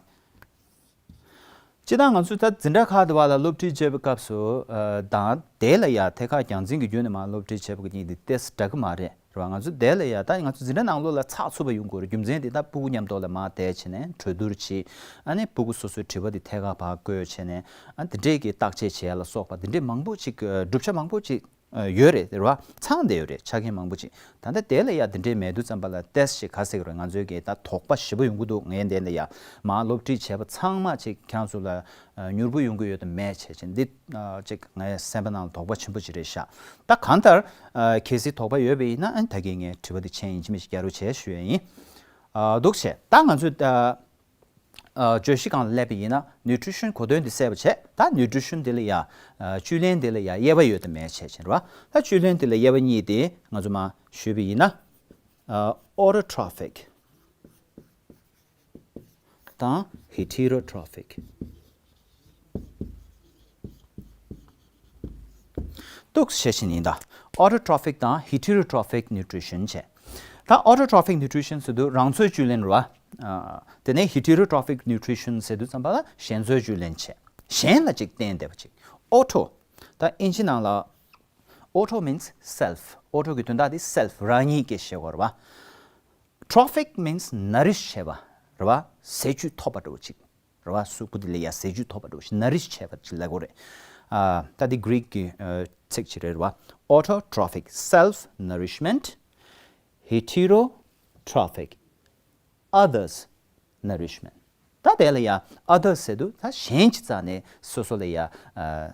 སྤྱིར་བཏང་ང་ཚོས་ད་འཛིན་གྲྭ་ཁག་དེ་བ་ལ་སློབ་ཁྲིད་བྱེད་པའི་སྐབས་སུ་ཨ་དང་དེ་ལ་ཡ་ཐད་ཀར་རྒྱང་འཛིན་གྱི་བརྒྱུད་ནས་མ་སློབ་ཁྲིད་བྱེད་པ་གཉིས་དེ་ཏོག་ཙམ་འདྲ་གི་མ་རེད། རེད་བ། ང་ཚོ་དེ་ལ་ཡ་ད་ང་ཚོ་འཛིན་གྲྭ་ནང་ལོགས་ལ་ཚགས་ཚུད་པ་ཡོང་དགོས་རེད། རྒྱུ་མཚན་དེ་ད་སྤུ་གུ་མཉམ་དུ་ལ་མར་བསྡད་བྱས་ནས་གྲོས་བསྡུར་བྱེད། ཨ་ནི་སྤུ་གུ་སོ་སོའི་དྲི་བ་དེ་ཐད་ཀར་ཕར་བཀོད་བྱས་ནས། ཨ་དེ་འདྲས་ཀྱི་བརྟག་དཔྱད་བྱེད་ཡ་ལ་སོགས་པ་དེ་འདྲས་མང་པོ་ཅིག་གྲུབ་ཆ་མང་པོ་ཅིག་ཡོད་རེད། རེད་བ། ཚང་བསྡད་ཡོད་རེད། ཆ་རྐྱེན་མང་པོ་ཅིག་ད་ལྟ་དེ་ལ་ཡ་དེ་འདྲས་མེད་དུས་ཙམ་པ་ལ་ཏོག་ཙམ་ག་ཟེར་གི་རེད། ང་ཚོའི་གི་ད་དོགས་པ་ཞེ་པོ་ཡོང་གི་འདུག་ངས་འདི་ལ་ཡ་མར་སློབ་ཁྲིད་བྱས་པ་ཚང་མ་ཅིག་ཁྱེད་ཚོ་ལ་མྱུར་པོ་ཡོང་གི་ཡོད་དམ་མེད་བྱས་བྱས་འདི་ཅིག་ངའི་སེམས་པ་ནང་ལ་དོགས་པ་ཆེན་པོ་ཅིག་རེད་ཤག་ད་གང་ལྟར་གལ་སྲིད་དོགས་པ་ཡོད་པ་ཡིན་ན་ཨ་ནི་ད་གིན་ངས་དྲི་བ་འདི་མཆན་ཡིན་གཅིག་མིན་གཅིག་རྒྱག་རོགས་བྱས་ཞུ་ཡ་ཡིན། འདུག་བྱས། ད་ང་ཚོས་ཨ་བརྗོད་གཞི་སྒང་ལ་སླེབས་པ་ཡིན་ན་nutrition གོ་དོན་འདི་གསལ་པོ་བྱས། ད་nutrition འདི་ལ་ཡ་ཨ་བཅུད་ལེན་འདི་ལ་ཡ་དབྱེ་བ་ཡོད་དམ་མེད་བྱས་བྱས་རེད་བ། ད་བཅུད་ལེན་འདི་ལ་དབྱེ་བ་གཉིས་དེ་ང་ཚོ་མར་ཞུས་པ་ཡིན་ན། ཨ་autotrophic དང་heterotrophic འདུག་བྱས་བྱས་ནས་ཡིན་ད། Autotrophic དང་heterotrophic nutrition བྱས། ད་autotrophic nutrition ཟེར་དུས་རང་འཚོའི་བཅུད་ལེན་རེད་བ། ཨ་དེ་ནས་heterotrophic nutrition ཟེར་དུས་ཙམ་པ་ལ་གཞན་འཚོའི་བཅུད་ལེན་བྱས། གཞན་ལ་ཅིག་བརྟེན་བསྡད་པ་ཅིག auto ད་ཨིན་ཇི་ནང་ལ། Auto means self. Auto གི་དོན་དག་དེ་self རང་ཉིད་ཀྱི་ཞེས་པ་རེད་བ། Trophic means nourish བྱས་པ་རེད་བ། ཟས་བཅུད་ཐོབ་པ་འདྲ་བོ་ཅིག་རེད་བ། གཟུགས་པོ་དེ་ལ་ཡ་ཟས་བཅུད་ཐོབ་པ་འདྲ་བོ་ཞིག nourish བྱས་པ་ཅིག་ལབ་དགོས་རེད། ཨ་ད་དེ་Greek གི་ཨ་ཚིག་ཅིག་རེད་བ། Autotrophic self nourishment, heterotrophic others nourishment. ད་དེ་ལ་ཡ་others ཟེར་དུས་ད་གཞན་གྱི་རྩ་ནས་སོ་སོ་ལ་ཡ་ཨ་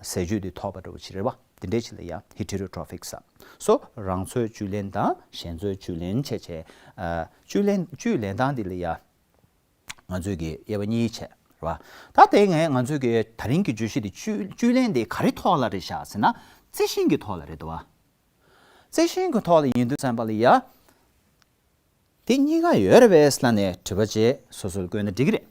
ཟས་བཅུད་དེ་ཐོབ་པ་འདྲ་བོ་ཅིག་རེད་བ། དེ་འདྲའི་ཅིག་ལ་ཡ་heterotrophic ཟེར། སོ་རང་འཚོའི་བཅུད་ལེན་དང་གཞན་འཚོའི་བཅུད་ལེན་བྱས་བྱས། ཨ་བཅུད་ལེན་བཅུད་ལེན་སྟངས་དེ་ལ་ཡ་ང་ཚོས་ཀྱི་དབྱེ་བ་གཉིས་བྱས་རེད་བ། ད་དེ་ངས་ང་ཚོས་ཀྱི་ད་རིང་གི་བརྗོད་གཞི་དེ་བཅུད་བཅུད་ལེན་དེ་ག་རེ་ཐོག་ལ་རེད་བཞག་ཟེར་ན། རྩི་ཤིང་གི་ཐོག་ལ་རེད་དོ། རྩི་ཤིང་གི་ཐོག་ལ་ཡིན་དུས་ཙམ་པ་ལ་ཡ། དེ་གཉིས་ཀ་ཡོད་རེད་པས་ལབ་ནས་དྲི་བ་བྱས་སོ་སོར་བཀོད་ན་འགྲིག་གི་རེད།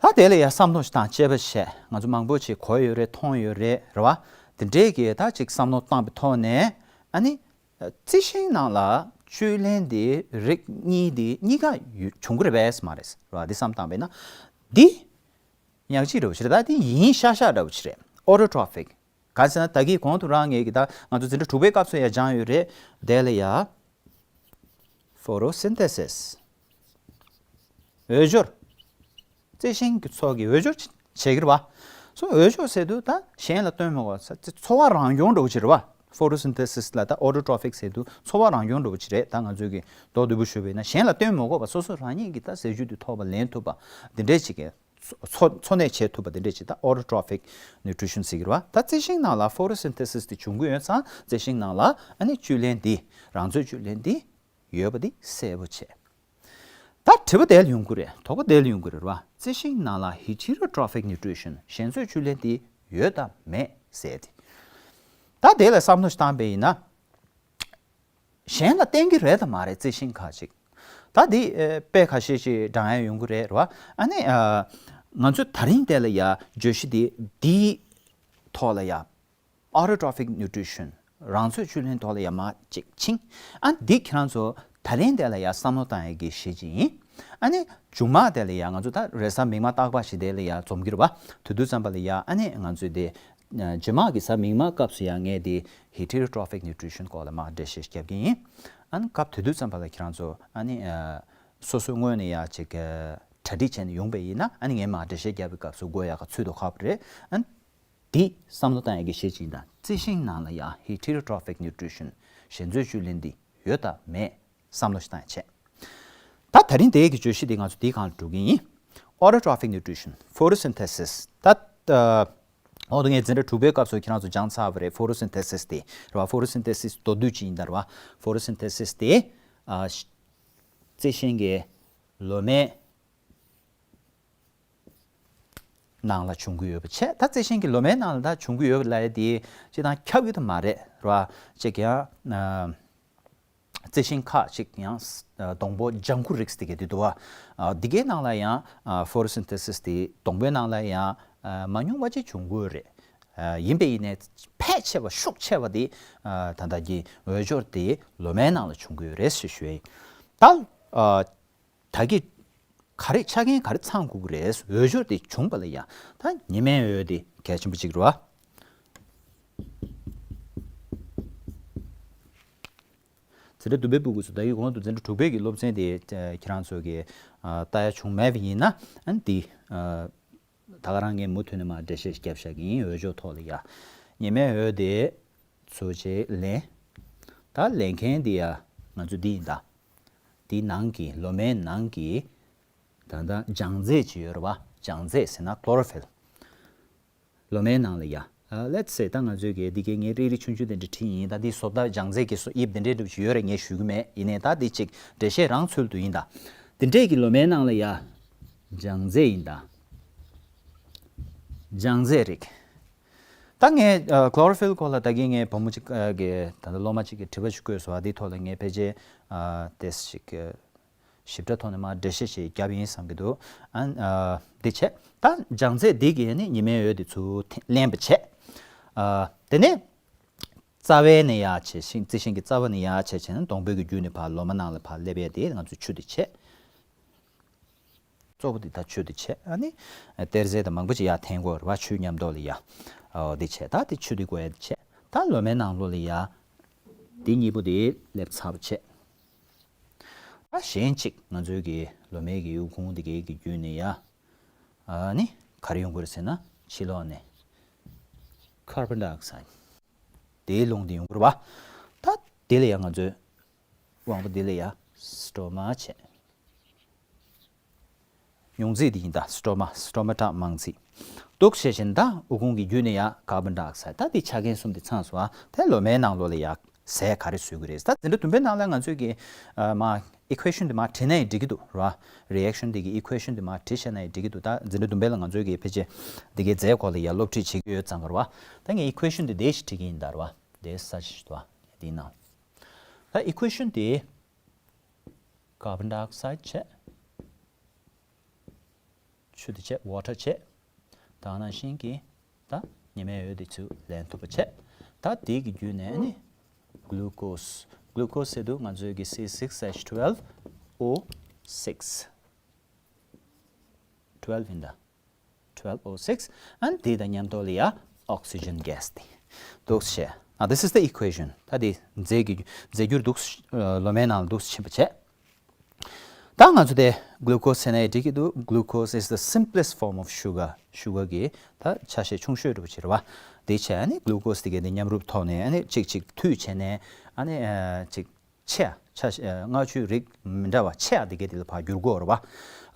ད་དེ་ལ་ཡ་བསམ་བློ་ཞིག་བཏང་དཔྱད་པ་བྱས། ང་ཚོ་མང་པོ་ཅིག་གོ་ཡོད་རེད། མཐོང་ཡོད་རེད། རེད་བ། དེ་འདྲའི་གི་ད་ཅིག་བསམ་བློ་བཏང་པའི་ཐོག་ནས་ཨ་ནི། རྩི་ཤིང་ནང་ལ་ བཅུད་ལེན་དེ་རིགས་གཉིས་དེ་གཉིས་ཀ་ཡོད་བྱུང་གི་རེད་པས་མ་རེད་ར། འདི་བསམ་བཏང་པས་ན་འདི་ཉག་གཅིག་འདྲ་བོ་ཞིག་རེད། ད་འདི་ཡིན་ཤག་ཤག་འདྲ་བོ་ཞིག་རེད། Autotrophic། ག་ཟེར་ན་ད་གིན་གོང་དུ་རང་ངེད་ཀྱི་ད་ང་ཚོ་འཛིན་གྲྭ་དྲུག་པའི་སྐབས་སུ་ཡང་སྦྱངས་ཡོད་རེད། དེ་ལ་ཡ་Photosynthesis། འོས་སྦྱོར། རྩི་ཤིང་གི་ཚོགས་ཀྱི་འོས་སྦྱོར་བྱེད་ཀྱི་རེད་བ། སོ་འོས་སྦྱོར་ཟེར་དུས་ད་གཞན་ལ་བཏོན་མི་དགོས་ས་འཚོ་བ་རང་སྐྱོང་འདྲ་བོ་ཅིག་རེད་བ། Photosynthesis ལ་ད་Autotrophic ཟེར་དུས་འཚོ་བ་རང་སྐྱོང་འདྲ་བོ་ཅིག་རེད། ད་ང་ཚོས་ཀྱི་མདོར་བསྡུས་པོ་ཞུས་པ་ཡིན་ན་གཞན་ལ་བཏོན་མི་དགོས་པ་སོ་སོ་རང་ཉིད་ཀྱིས་ད་ཟས་བཅུད་དེ་ཐོབ་པ་ལེན་ཐུབ་པ་འདི་འདྲས་ཅིག་གི་འཚོ་འཚོ་གནས་བྱེད་ཐུབ་པ་འདི་འདྲས་ཅིག་ད་Autotrophic Nutrition ཟེར་གྱི་རེད་བ། ད་རྩི་ཤིང་ནང་ལ་Photosynthesis དེ་བྱུང་གི་ཡོད་ཙང་རྩི་ཤིང་ནང་ལ་ཨ་ནི་བཅུད་ལེན་འདི་རང་འཚོའི་བཅུད་ལེན་འདི་ཡོད་པ་འདི་གསལ་པོ་བྱས། ད་དྲི་བ་དེ་ལ་ཡོང་གི་རེད། དོགས་པ་དེ་ལ་ཡོང་གི་རེད་བ། རྩི་ཤིང་ནང་ལ་Heterotrophic Nutrition གཞན་འཚོའི་བཅུད་ལེན་དེ་ཡོད་དམ་མེད་ཟེར་ཏེ། ད་དེ་ལ་བསམ་བློ་ཞིག་བཏང་པ་ཡིན་ན། གཞན་ལ་བརྟེན་གྱི་རེད་དམ་མ་རེད། རྩི་ཤིང་ཁ་ཅིག་ད་འདི་ཨེ་དཔེ་ཁ་ཤས་ཤིག་བགྲང་ཡ་ཡོང་གི་རེད་ར། ཨ་ནི་ཨ་ང་ཚོས་ད་རིང་དེ་ལ་ཡ་བརྗོད་གཞི་འདི་འདིའི་ཐོག་ལ་ཡ། Autotrophic Nutrition རང་འཚོའི་བཅུད་ལེན་ཐོག་ལ་ཡ་མ་གཅིག་ཕྱིན། ཨ་འདི་ཁྱེད་རང་ཚོ་ད་རིང་དེ་ལ་ཡ་བསམ་བློ་བཏང་ཡ་གི་གཞི་ཅིག་ཡིན། ཨ་ནི་མཇུག་མ་དེ་ལ་ཡ་ང་ཚོ་ད་རེས་གཟའ་མིག་དམར་རྟག་པར་ཞིག་དེ་ལ་ཡ་འཛོམས་ཀྱི་རེད་བ། དེ་དུས་ཙམ་པ་ལ་ཡ་ཨ་ནི་ང་ཚོས་དེ་རྗེས་མ་གི་གཟའ་མིག་དམར་སྐབས་སུ་ཡ་ངས་དེ་Heterotrophic Nutrition སྐོར་ལ་མར་འགྲེལ་བཤད་རྒྱབ་ཀྱི་ཡིན། ཨ་ནི་སྐབས་དེ་དུས་ཙམ་པ་ལ་ཁྱེད་རང་ཚོ་ཨ་ནི་སོ་སོའི་ངོས་ནས་ཡ་ཅིག་གྲ་སྒྲིག་བྱས་ནས་ཡོང་པ་ཡིན་ན་ཨ་ནི་ངས་མར་འགྲེལ་བཤད་རྒྱབ་པའི་སྐབས་སུ་དགོས་ཡག་ག་ཚོད་དུ་ཁག་པོ་རེད། ཨ་ནི་འདི་བསམ་བློ་བཏང་ཡག་གི་གཞི་ཅིག་ཡིན། ད་རྩི་ཤིང་ནང་ལ་ཡང་Heterotrophic Nutrition གཞན་འཚོའི་བཅུད་ལེན་འདི་ཡོད་དམ་མེད་བསམ་བློ་ཞིག་བཏང་ཡག་བྱས། ད་ད་རིང་དེའི་གི་བརྗོད་གཞི་འདི་ང་ཚོ་འདིའི་སྒང་ལ་འགྲོ་གི་ཡིན། Autotrophic Nutrition, Photosynthesis ད་ཨ་འོ་དུ་ངས་འཛིན་གྲྭ་དྲུག་པའི་སྐབས་སུ་ཁྱེད་རང་ཚོ་སྦྱངས་ཚར་བ་རེད། Photosynthesis དེ་རེད་བ། Photosynthesis མདོར་བསྡུས་ཅིག་ཡིན་ད་རེད་བ། Photosynthesis དེ་ཨ་རྩི་ཤིང་གི་ལོ་མའི་ནང་ལ་བྱུང་གི་ཡོད་པ་བྱས། ད་རྩི་ཤིང་གི་ལོ་མའི་ནང་ལ་ད་བྱུང་གི་ཡོད་པ་ལབ་ཡ་དེ་སྤྱིར་བཏང་ཁྱབ་ཡོད་དུ་མ་རེད་ར། ཅིག་ཡང་རྩི་ཤིང་ཁག་ཅིག་ཡང་སྡོང་པོ་ལྗང་ཁུ་རིགས་དེ་གའི་དེ་འདུག་བ། འདི་གའི་ནང་ལ་ཡང་Photosynthesis དེ་སྡོང་པོའི་ནང་ལ་ཡང་མ་ཉུང་བ་ཅིག་བྱུང་གི་ཡོད་རེད། ཡིན་པས་ཡིན་ནའི་ཕལ་ཆེ་བ་ཤུགས་ཆེ་བ་དེ་ད་ལྟ་གི་འོས་སྦྱོར་དེ་ལོ་མའི་ནང་ལ་བྱུང་གི་ཡོད་རེད་ཞེས་ཞུ་ཡ་ཡིན། ད། ད་གི་ག་རེ་ཆ་རྐྱེན་ག་རེ་ཚང་དགོས་ཀྱི་རེད། འོས་སྦྱོར་དེ་བྱུང་བ་ལ་ཡ་ད་ཉི་མའི་འོད་དེ་གལ་ཆེན་པོ་གཅིག་རེད་བ། འཛིན་གྲྭ་བདུན་པའི་སྤུ་གུ་ཚོ་ད་གི་གོང་དུ་འཛིན་གྲྭ་དྲུག་པའི་གི་སློབ་ཚན་དེ་ཁྱེད་རང་ཚོ་གི་ལྟ་ཡ་བྱུང་མེད་པ་ཡིན་ན་ཨ་ནི་འདི་ད་ག་རང་ངས་མུ་མཐུད་ནས་མར་འགྲེལ་བཤད་རྒྱབ་བཞག་གི་ཡིན། འོས་སྦྱོར་ཐོག་ལ་ཡ་ཉི་མའི་འོད་དེ་ཚུར་བཅད་ལེན། ད་ལེན་མཁན་དེ་ཡ་ང་ཚོ་འདི་ཡིན་ད། དེའི་ནང་གི་ལོ་མའི་ནང་གི་ད་ལྟ་ལྗང་རྫས་ཅིག་ཡོད་རེད་བ། ལྗང་རྫས་ཟེར་ན་Chlorophyll ལོ་མའི་ནང་ལ་ཡ། Let's say ད་ང་ཚོས་གི་འདི་གའི་ངས་རིག་རིག་ཆུང་ཆུང་དེ་འདྲ་བྲིས་ཡིན། ད་འདི་བཟོ་ལྟ་ལྗང་རྫས་ཀྱི་བཟོ་དབྱིབས་དེ་འདྲའི་འདྲ་ཅིག་ཡོད་རེད་ངས་ཞུ་གི་མེད། ཡིན་ནའི་ད་འདི་ཅིག་འགྲེལ་བཤད་རང་ཚུལ་དུ་ཡིན་ད། དེ་འདྲས་ཀྱི་ལོ་མའི་ནང་ལ་ཡ་ལྗང་རྫས་ཡིན་ད། ལྗང་རྫས་རིགས། ད་ངས་Chlorophyll སྐོར་ལ་ད་གིན་ངས་བུ་མོ་གཅིག་གི་ད་ལྟ་སློབ་མ་གཅིག་གིས་དྲི་བ་ཞིག་བཀོད་སོང་བ། འདིའི་ཐོག་ལ་ངས་ཕལ་ཆེར་ཏོག་ཙམ་ཞིབ་ཕྲ་ཐོག་ནས་མར་འགྲེལ་བཤད་ཞིག་བརྒྱབ་ཡིན་བསམ་གྱི་འདུག་ཨ་འདི་བྱས། ད་ལྗང་རྫས་འདི་གིས་ནི་ཉི་མའི་འོད་འདི་ཚུར་ལེན་པ་བྱས། དེ་ནས་རྩ་བའི་ནས་ཡར་བྱས་ཤིང་རྩི་ཤིང་གི་རྩ་བ་ནས་ཡར་བྱས་བྱས་ན་སྡོང་པོའི་གི་རྒྱུད་ནས་ཕར་ལོ་མ་ནང་ལ་ཕར་སླེབས་ཡས་དེ་ང་ཚོས་ཆུ་དེ་བྱས། གཙོ་བོ་འདི་ད་ཆུ་འདི་བྱས། ཨ་ནི་གཏེར་རྫས་དང་མང་པོ་ཅིག་ཡར་འཐེན་དགོས་རེད་བ། ཆུའི་མཉམ་དུ་ལ་ཡ། འོ་འདི་བྱས། ད་འདི་ཆུ་འདི་དགོས་ཡ་འདི་བྱས། ད་ལོ་མའི་ནང་ལོགས་ལ་ཡ། འདི་གཉིས་པོ་འདི་སླེབས་ཚར་བ་བྱས། ད་གཞན་གཅིག་ང་ཚོའི་གི་ལོ་མའི་གི་ཨུ་ཁུང་འདི་གའི་གི་བརྒྱུད་ནས་ཡ། ཨ་ནི་ག་རེ་ཡོང་གི་རེད་ཟེར་ན་ཕྱི་ལོགས་ནས་Carbon dioxide དེའི་རླུང་འདི་ཡོང་གི་རེད་བ། ད་དེ་ལ་ཡ་ང་ཚོས་དབང་པོ་འདི་ལ་ཡ་Stroma བྱས། ཡོང་རྫས་འདི་ཡིན་ད། Stroma Stomata མང་རྫས། འདུག་བྱས་བཞིན་ད་ཨུ་ཁུང་གི་བརྒྱུད་ནས་ཡ་Carbon dioxide ད་འདི་ཆ་རྐྱེན་གསུམ་འདི་ཚང་སོང་ཨ། དེ་ལོ་མའི་ནང་ལོགས་ལ་ཡ་ཟས་ག་རེ་བཟོ་གི་རེད། ད་འཛིན་གྲྭ་བདུན་པའི་ནང་ལ་ང་ཚོས་ཀྱི་མ་equation འདི་མ་བྲིས་ན་ཡང་འགྲིག་གི་འདུག་ར། Reaction འདི་གི་equation འདི་མ་བྲིས་བཞག་ན་ཡང་འགྲིག་གི་འདུག་ད་འཛིན་གྲྭ་བདུན་པའི་ལ་ང་ཚོས་ཀྱི་ཕལ་ཆེར་འདི་གའི་རྫས་སྐོར་ལ་ཡ་སློབ་ཁྲིད་བྱེད་ཀྱི་ཡོད་ཙང་གི་ར། ད་ངས་equation འདི་འདི་ཞིག་བྲིས་ཀྱི་ཡིན་ད་ར། འདི་such འདུག་འདིའི་ནང་ད་equation འདི་Carbon dioxide བྱས། ཆུ་དེ་བྱས། Water བྱས། ད་ནང་བཞིན་གྱི་ད་ཉི་མའི་འོད་དེ་ཚུར་ལེན་ཐུབ་པ་བྱས། ད་དེ་གི་བརྒྱུད་ནས་ནི་Glucose Glucose ཟེར་དུས་ང་ཚོའི་གི་C six H twelve O six། twelve ཡིན་ད། twelve O six། ཨ་ནི་དེ་དང་མཉམ་དུ་ལ་ཡ་oxygen gas དེ་འདུག་བྱས། ཨ། This is the equation. ད་དེ་རྫས་ཀྱི་རྫས་འགྱུར་འདུག་ལོ་མའི་ནང་ལ་འདུག་ཕྱིན་པ་བྱས། ད་ང་ཚོ་དེ་glucose ཟེར་ནའི་འགྲིག་གི་འདུག Glucose is the simplest form of sugar. ཤུ་གར་གྱི་ད་ཆ་ཤས་ཆུང་ཤོས་འདྲ་པོ་ཅིག་རེད་བ། དེ་བྱས་ཨ་ནི་glucose དེ་གའི་དེ་མཉམ་རུབ་ཐོག་ནས་ཨ་ནི་གཅིག་གཅིག་མཐུད་བྱས་ནས་ཨ་ནི་ཨ་གཅིག་ཆེ་ཡ་ཆ་ཤས་ཨ་མངར་ཆུའི་རིགས་མི་འདྲ་བ་ཆེ་ཡ་དེ་གའི་དེ་ལ་ཕར་བསྒྱུར་དགོས་རེད་བ།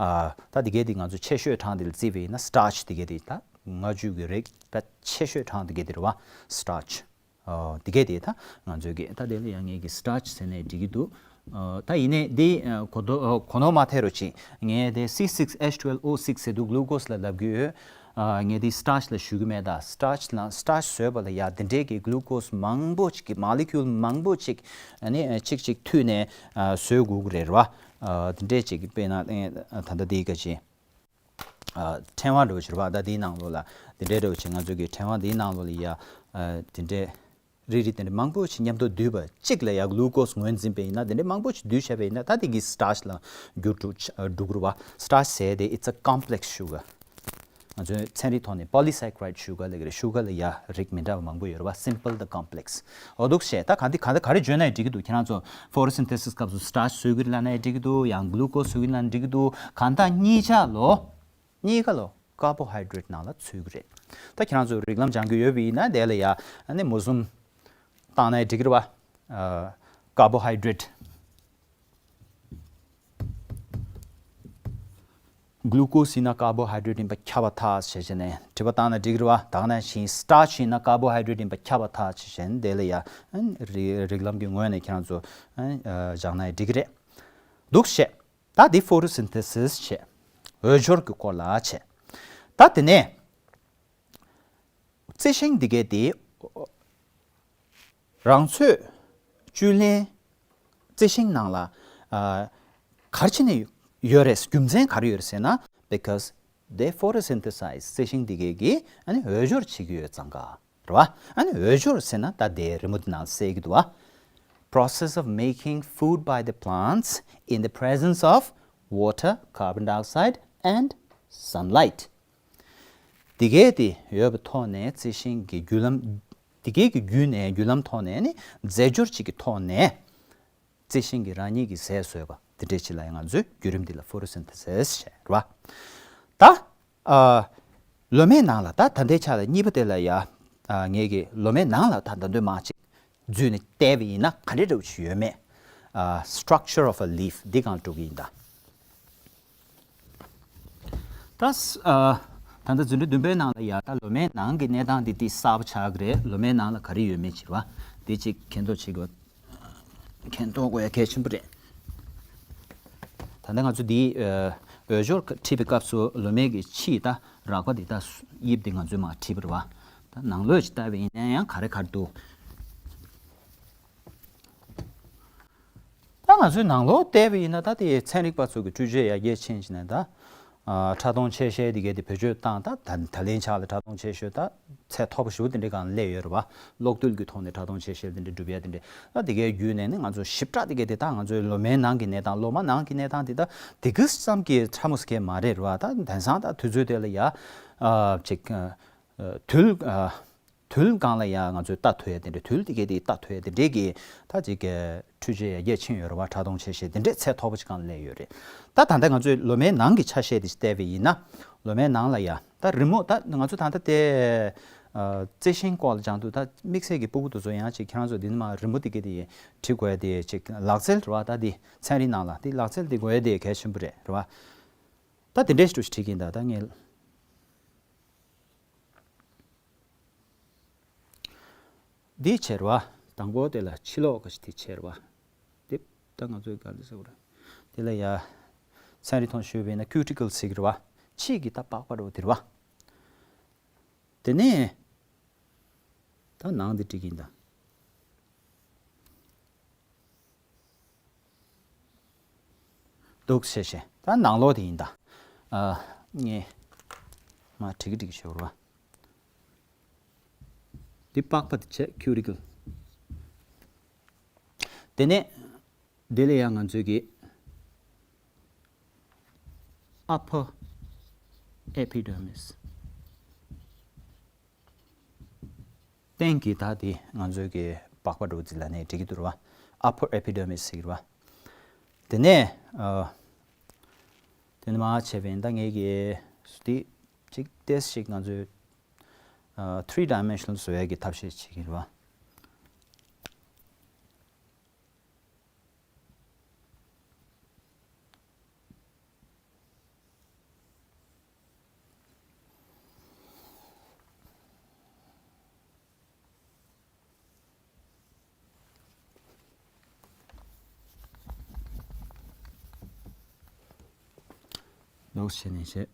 ཨ་ད་དེ་གའི་དེ་ང་ཚོ་ཆེ་ཤོས་གྲངས་དེ་ལ་བརྩིས་པ་ཡིན་ན་starch དེ་གའི་དེ་ད་མངར་ཆུ་གི་རིགས་ད་ཆེ་ཤོས་གྲངས་དེ་གའི་དེ་རེད་བ། starch། ཨོ། འདི་གས་དེ་ད་ང་ཚོའི་གི་ད་དེ་ལ་ཡང་ངས་གི་starch ཟེར་ནས་འགྲིག་གི་འདུག་ཨོ། ད་ཡིན་ནའི་འདི་ཨ་གོ་དོ་ཨོ་གོ་ནོར་མ་ཐེབས་རོགས་གྱིས། ངས་དེ་C six H twelve O six ཟེར་དུས་glucose ལ་ལབ་གི་ཡོད། ཨ་ངས་འདི་starch ལ་ཞུ་གི་མེད། ད་starch ལ་starch བཟོས་པ་ལ་ཡ་འདི་འདྲའི་གི་glucose མང་པོ་ཅིག་གི་molecule མང་པོ་ཅིག་ཨ་ནི་ཨ་གཅིག་གཅིག་མཐུད་ནས་ཨ་བཟོས་དགོས་ཀྱི་རེད་ར་བ། ཨ་འདི་འདྲའི་ཅིག་དཔེར་ན་ཨ་ད་ལྟ་འདི་ག་ཅིག་ཨ་ཕྲེང་བ་འདྲ་པོ་ཅིག་རེད་བ། ད་འདིའི་ནང་ལོགས་ལ་འདི་འདྲའི་འདྲ་པོ་ཅིག་ང་ཚོ་གི་ཕྲེང་བ་འདིའི་ནང་ལོགས་ལ་ཡ་ཨ་འདི་འདྲའི་རིགས་རིགས་དེ་འདྲ་མང་པོ་ཞིག་མཉམ་དུ་བསྡུས་པ་གཅིག་ལ་ཡ་glucose ངོས་འཛིན་པ་ཡིན་ན། འདི་འདྲ་མང་པོ་ཞིག་བསྡུས་བྱས་པ་ཡིན་ན་ད་དེ་གི་starch ལ་འགྱུར་འགྲོ་ཆ་འགྲོ་གི་རེད་བ། starch ཟེར་དེ་it's a complex sugar. ང་ཚོའི་ཚན་རིག་ཐོག་ནས་polysaccharide sugar ལབ་ཀྱི་རེད། ཤུ་གར་ལ་ཡ་རིགས་མི་འདྲ་བ་མང་པོ་ཡོད་རེད་བ། simple དང་complex. འོ་འདུག་བྱས། ད་ག་འདི་ག་འདི་ག་རེ་བརྗོད་ན་ཡང་འགྲིག་གི་འདུག་ཁྱེད་རང་ཚོ་photosynthesis སྐབས་སུ་starch བཟོ་གི་རེད་ལབ་ན་ཡང་འགྲིག་གི་འདུག་ཡང་glucose བཟོ་གི་རེད་ལབ་ན་འགྲིག་གི་འདུག་གང་ལྟར་གཉིས་ཆ་ལོ། གཉིས་ཀ་ལོ་carbohydrate ནང་ལ་ཚུད་ཀྱི་རེད། ད་ཁྱེད་རང་ཚོ་རིགས་ལམ་སྦྱང་གི་ཡོད་པ་ཡིན་ན་དེ་ལ་ཡ་ཨ་ནི་མུ་གསུམ་བཏང་ན་འགྲིག་གི་རེད་བ། ཨ་carbohydrate། glucose ཡིན་ན་carbohydrate ཡིན་པ་ཁྱབ་པ་ཐག་བྱས་བྱས་ནས་དྲི་བ་བཏང་ན་འགྲིག་གི་རེད་བ། ད་ག་ནང་བཞིན་starch ཡིན་ན་carbohydrate ཡིན་པ་ཁྱབ་པ་ཐག་བྱས་བྱས་ནས་དེ་ལ་ཡ་ཨ་ནི་རིགས་རིགས་ལམ་གྱི་ངོས་ནས་ཁྱེད་རང་ཚོ་ཨ་ནི་ཨ་སྦྱང་ན་འགྲིག་གི་རེད། འདུག་བྱས། ད་འདི་photosynthesis བྱས། འོས་སྦྱོར་གྱི་སྐོར་ལ་བྱས། ད་དེ་ནས་རྩི་ཤིང་འདི་གའི་དེ་རང་ཚོད་བཅུད་ལེན་རྩི་ཤིང་ནང་ལ་ཨ་ག་རེ་བྱས་ནས་ཡོད་རེད། རྒྱུ་མཚན་ག་རེ་ཡོད་རེད་ཟེར་ན། because they photosynthesize རྩི་ཤིང་འདི་གའི་གི་ཨ་ནི་འོས་སྦྱོར་བྱེད་ཀྱི་ཡོད་ཙང་ཀ་རེད་བ། ཨ་ནི་འོས་སྦྱོར་ཟེར་ན་ད་དེ་རི་མོ་འདི་ནང་གསལ་གྱི་འདུག་བ། process of making food by the plants in the presence of water, carbon dioxide and sunlight. འདི་གའི་དེ་ཡོད་པའི་ཐོག་ནས་རྩི་ཤིང་གི་རྒྱུ་ལམ། འདི་གའི་གི་བརྒྱུད་ནས་རྒྱུ་ལམ་ཐོག་ནས་ནི་རྫས་སྦྱོར་གཅིག་གི་ཐོག་ནས་རྩི་ཤིང་གི་རང་ཉིད་ཀྱི་ཟས་བཟོས་པ་འདི་འདྲའི་ཆེད་ལ་ཡང་ང་ཚོས་བརྒྱུད་རིམ་འདི་ལ་photosynthesis ཟེར་རེད་བ། ད་ཨ་ལོ་མའི་ནང་ལ་ད་ད་ལྟའི་ཆ་ལ་གཉིས་པ་དེ་ལ་ཡ་ཨ་ངེད་ཀྱི་ལོ་མའི་ནང་ལ་ད་ད་འདོད་མང་ཅིག་འཛུལ་ནས་བལྟས་པ་ཡིན་ན་ག་འདྲ་འདྲ་པོ་ཞིག་ཡོད་མེད། ཨ་structure of a leaf འདི་གང་འགྲོ་གི་ཡིན་ད། ད་ཨ་ད་ལྟ་འཛིན་གྲྭ་བདུན་པའི་ནང་ལ་ཡ་ད་ལོ་མའི་ནང་གི་གནས་སྟངས་འདི་ཏིག་གསར་པ་ཆགས་ཀྱི་རེད། ལོ་མའི་ནང་ལ་ག་རེ་ཡོད་མེད་ཅིག་རེད་བ། འདི་ཅིག་མཁྱེན་རྟོགས་བྱེད་དགོས། མཁྱེན་རྟོགས་དགོས་ཡ་གལ་ཆེན་པོ་རེད། ད་ལྟ་ང་ཚོ་འདི་ཨ་འོས་སྦྱོར་ཁྲིད་པའི་སྐབས་སུ་ལོ་མའི་གི་ཕྱིའི་ད་རགས་པ་འདི་ད་དབྱིབས་འདི་ང་ཚོས་མར་ཁྲིད་པ་རེད་བ། ད་ནང་ལོགས་ཅིག་ལྟ་བ་ཡིན་ན་ཡང་ག་རེ་ག་རེ་འདུག་ད་ང་ཚོའི་ནང་ལོགས་བལྟས་པ་ཡིན་ན་ད་དེ་ཚན་རིག་པ་ཚོ་གི་འཕྲུལ་ཆས་ཡར་རྒྱས་ཕྱིན་ཕྱིན་ནས་ད་ཕྲ་མཐོང་ཆེ་ཤེལ་དེ་གའི་དེ་བེད་སྤྱོད་བཏང་། ད་ད་ད་ལན་ཆགས་ལ་ཕྲ་མཐོང་ཆེ་ཤེལ་ད་ཚད་མཐོ་པོ་ཞེ་པོ་དེ་འདྲའི་སྒང་སླེབས་ཡོད་རེད་བ། གློག་རྡུལ་གྱི་ཐོག་ནས་ཕྲ་མཐོང་ཆེ་ཤེལ་དེ་འདྲ་སྒྲུབ་ཡ་དེ་འདྲ་ད་དེ་གའི་བརྒྱུད་ནས་ནི་ང་ཚོ་ཞིབ་ཕྲ་དེ་གའི་དེ་ད་ང་ཚོའི་ལོ་མའི་ནང་གི་གནས་སྟངས་ལོ་མ་ནང་གི་གནས་སྟངས་དེ་ད་དེ་གི་ཙམ་གྱི་ཕྲ་མོ་ཟེར་མཁན་མ་རེད་རེད་བ། ད་དེང་སང་ད་དུས་ཚོད་དེ་ལ་ཡ་ཅིག་དུས། དུས་སྒང་ལ་ཡང་ང་ཚོས་ལྟ་ཐུབ་ཡ་དེ་འདྲ། དུས་དེ་གའི་དེ་ལྟ་ཐུབ་ཡ་དེ་འདྲའི་གི་ད་ཅིག་གི་འཕྲུལ་ཆས་ཡར་རྒྱས་ཕྱིན་ཡོད་རེད་བ། ཕྲ་མཐོང་ཆེ་ཤེལ་དེ་འདྲའི་ཚད་མཐོ་པོ་ཅིག་སྒང་སླེབས་ཡོད་རེད། ད་ད་ལྟ་ང་ཚོས་ལོ་མའི་ནང་གི་ཆ་ཤས་དེ་བལྟས་པ་ཡིན་ན། ལོ་མའི་ནང་ལ་ཡ་ད་རི་མོ་ད་ང་ཚོ་ད་ལྟ་དེ་ཨ་རྩི་ཤིང་སྐོར་ལ་སྦྱང་དུས་ད་དམིགས་བསལ་གྱི་སྤུ་གུ་དེ་ཚོ་ཡང་ཅིག་ཁྱེད་རང་ཚོ་འདི་ནས་མར་རི་མོ་དེ་གའི་དེ་བྲིས་དགོས་ཡ་དེ་ཅིག་ལག་རྩལ་རེད་བ། ད་དེ་ཚན་རིག་ནང་ལ་དེ་ལག་རྩལ་དེ་དགོས་ཡ་དེ་གལ་ཆེན་པོ་རེད་རེད་བ། ད་དེ་འདྲའི་ཞིག་བྲིས་ཀྱིན་ད་ད་ངས། འདི་བྱས་རེད་བ། དང་པོ་དེ་ལ་ཕྱི་ལོགས་ག་ཞིག་དེ་བྱས་རེད་བ། དེ་ད་ང་ཚོའི་ག་རེ་ཟེར་དགོས་རེད། དེ་ལ་ཡ་ཚན་རིག་ཐོག་ཞུས་པ་ཡིན་ན་ཁུ་ཊི་ཀལ་ཟེར་གི་རེད་བ། ཕྱིས་ཀྱི་ད་པགས་པ་འདྲ་པོ་དེ་རེད་བ། དེ་ནས་ད་ནང་དེ་བྲིས་ཀྱིན་ད། འདུག་བྱས་བྱས་ད་ནང་ལོགས་དེ་ཡིན་ད། ཨ་ངས་མར་བྲིས་ཀྱི་བྲིས་ཀྱི་ཞོར་བ། འདི་པགས་པ་དེ་བྱས་ཁུ་ཊི་ཀལ། དེ་ནས་དེ་ལ་ཡང་ང་ཚོས་ཀྱི་upper epidermis། སྟེང་གི་དག་དེ་ང་ཚོས་ཀྱི་པགས་པ་འདྲ་བོ་ཅིག་ལབ་ནའི་འགྲིག་གི་འདུག་ར་བ། upper epidermis ཟེར་གྱི་རེད་བ། དེ་ནས་ཨ། དེ་ནས་མར་བྱས་པ་ཡིན་ད་ངས་ཀྱི་དེ་ཅིག་ཏོག་ཙམ་ཅིག་ང་ཚོས་ཨ། three dimensional བཟོ་ཡས་ཀྱི་ཐབས་ཤེས་བྱེད་ཀྱི་རེད་བ། འདུག་བྱས་ནས་བྱས།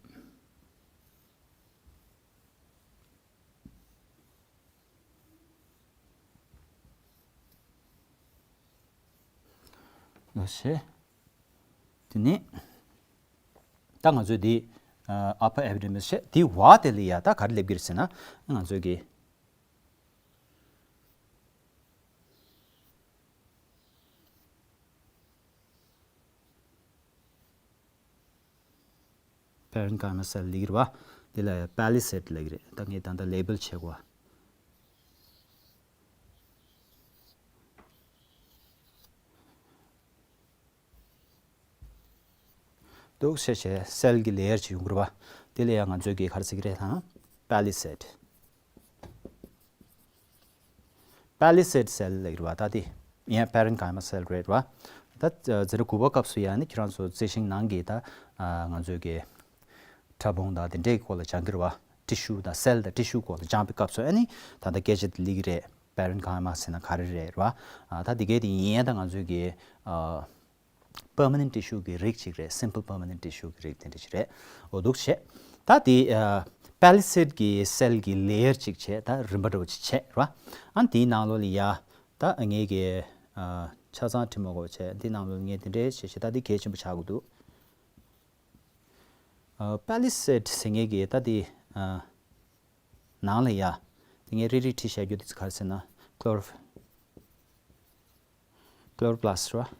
ལོ་ཤེ། དེ་ནས་ད་ང་ཚོས་འདི་upper epidermis བྱས། དེའི་འོག་དེ་ལ་ཡ་ད་ག་རེ་སླེབས་ཀྱི་རེད་ཟེར་ན། ང་ཚོས་ཀྱི་parenchyma cell ལབ་ཀྱི་རེད་བ། དེ་ལ་palisade ལབ་ཀྱི་རེད། ད་ངས་ད་ལྟ་label བྱེད་དགོས། འདུག་བྱས་བྱས་སེལ་གྱི་ལེ་ཡར་ཅིག་ཡོང་གི་རེད་བ། དེ་ལ་ཡང་ང་ཚོས་ཀྱིས་ག་རེ་ཟེར་གྱི་རེད་དང་། palisade། palisade cell ལབ་ཀྱི་རེད་བ། ད་དེ་ཡང་parenchyma cell རེད་བ། ད་འཛིན་གྲྭ་དགུ་པ་སྐབས་སུ་ཡང་ནི་ཁྱེད་རང་ཚོ་རྩི་ཤིང་ནང་གི་ད་ང་ཚོས་ཀྱི་ཕྲ་ཕུང་དང་དེ་འདྲའི་སྐོར་ལ་སྦྱང་གི་རེད་བ། ཊི་ཤུ་དང་སེལ་དང་ཊི་ཤུ་སྐོར་ལ་སྦྱང་པའི་སྐབས་སུ་ཨ་ནི་ད་ལྟ་སྐད་ཆ་དེ་སླེབས་ཀྱི་རེད། parenchyma ཟེར་ན་ག་རེ་རེད་བ། ད་དེ་གའི་དེ་ཡིན་ད་ང་ཚོས་ཀྱི་permanent tissue གི་རིགས་གཅིག་རེད། simple permanent tissue གི་རིགས་དེ་འདྲ་ཞིག་རེད། འོ་འདུག་བྱས། ད་དེ་palisade གི་cell གི་layer གཅིག་བྱས། ད་རིམ་པ་འདྲ་བོ་ཅིག་བྱས་ར། ཨ་ནི་དེའི་ནང་ལོགས་ལ་ཡ་ད་ངས་ཀྱི་ཆ་ཚང་བྲིས་མ་དགོས་བྱས། འདི་ནང་ལོགས་ལ་ངས་དེ་འདྲའི་བྱས་བྱས། ད་འདི་གལ་ཆེན་པོ་ཆགས་ཀྱི་འདུག palisade ཟེར་མཁན་གྱི་ད་དེ་ནང་ལ་ཡ་དེ་ངས་རིལ་རིལ་བྲིས་བཞག་རྒྱུ་དེ་ཚོ་ག་རེ་ཟེར་ན། chloro chloroplast རེད་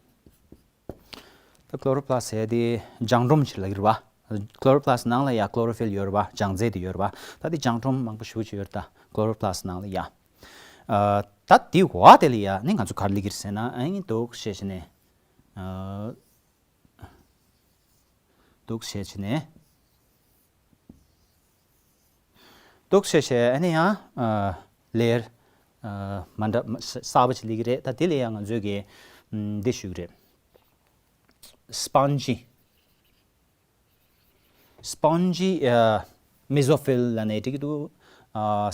བ། ད་chloroplast ཟེར་དེ་སྦྱང་ཁྲོམ་ཞིག་ལབ་ཀྱི་རེད་བ། chloroplast ནང་ལ་ཡ་chlorophyll ཡོད་རེད་བ། སྦྱང་རྫས་དེ་ཡོད་རེད་བ། ད་དེ་སྦྱང་ཁྲོམ་མང་པོ་ཞེ་པོ་ཅིག་ཡོད་རེད་ད། chloroplast ནང་ལ་ཡ། ད་དེ་འོག་དེ་ལ་ཡ་ནི་ང་ཚོ་ག་རེ་སླེབས་ཀྱི་རེད་ཟེར་ན། ཨ་ནི་འདུག་བྱས་བྱས་ནས། འདུག་བྱས་བྱས་ནས། འདུག་བྱས་བྱས་ཨ་ནི་ཡང་layer མ་འདྲ་གསར་པ་ཅིག་སླེབས་ཀྱི་རེད། ད་དེ་ལ་ཡང་ང་ཚོས་ཀྱི་འདི་ཞུ་གི་རེད། spongy spongy mesophyll ལབ་ནའི་འགྲིག་གི་འདུག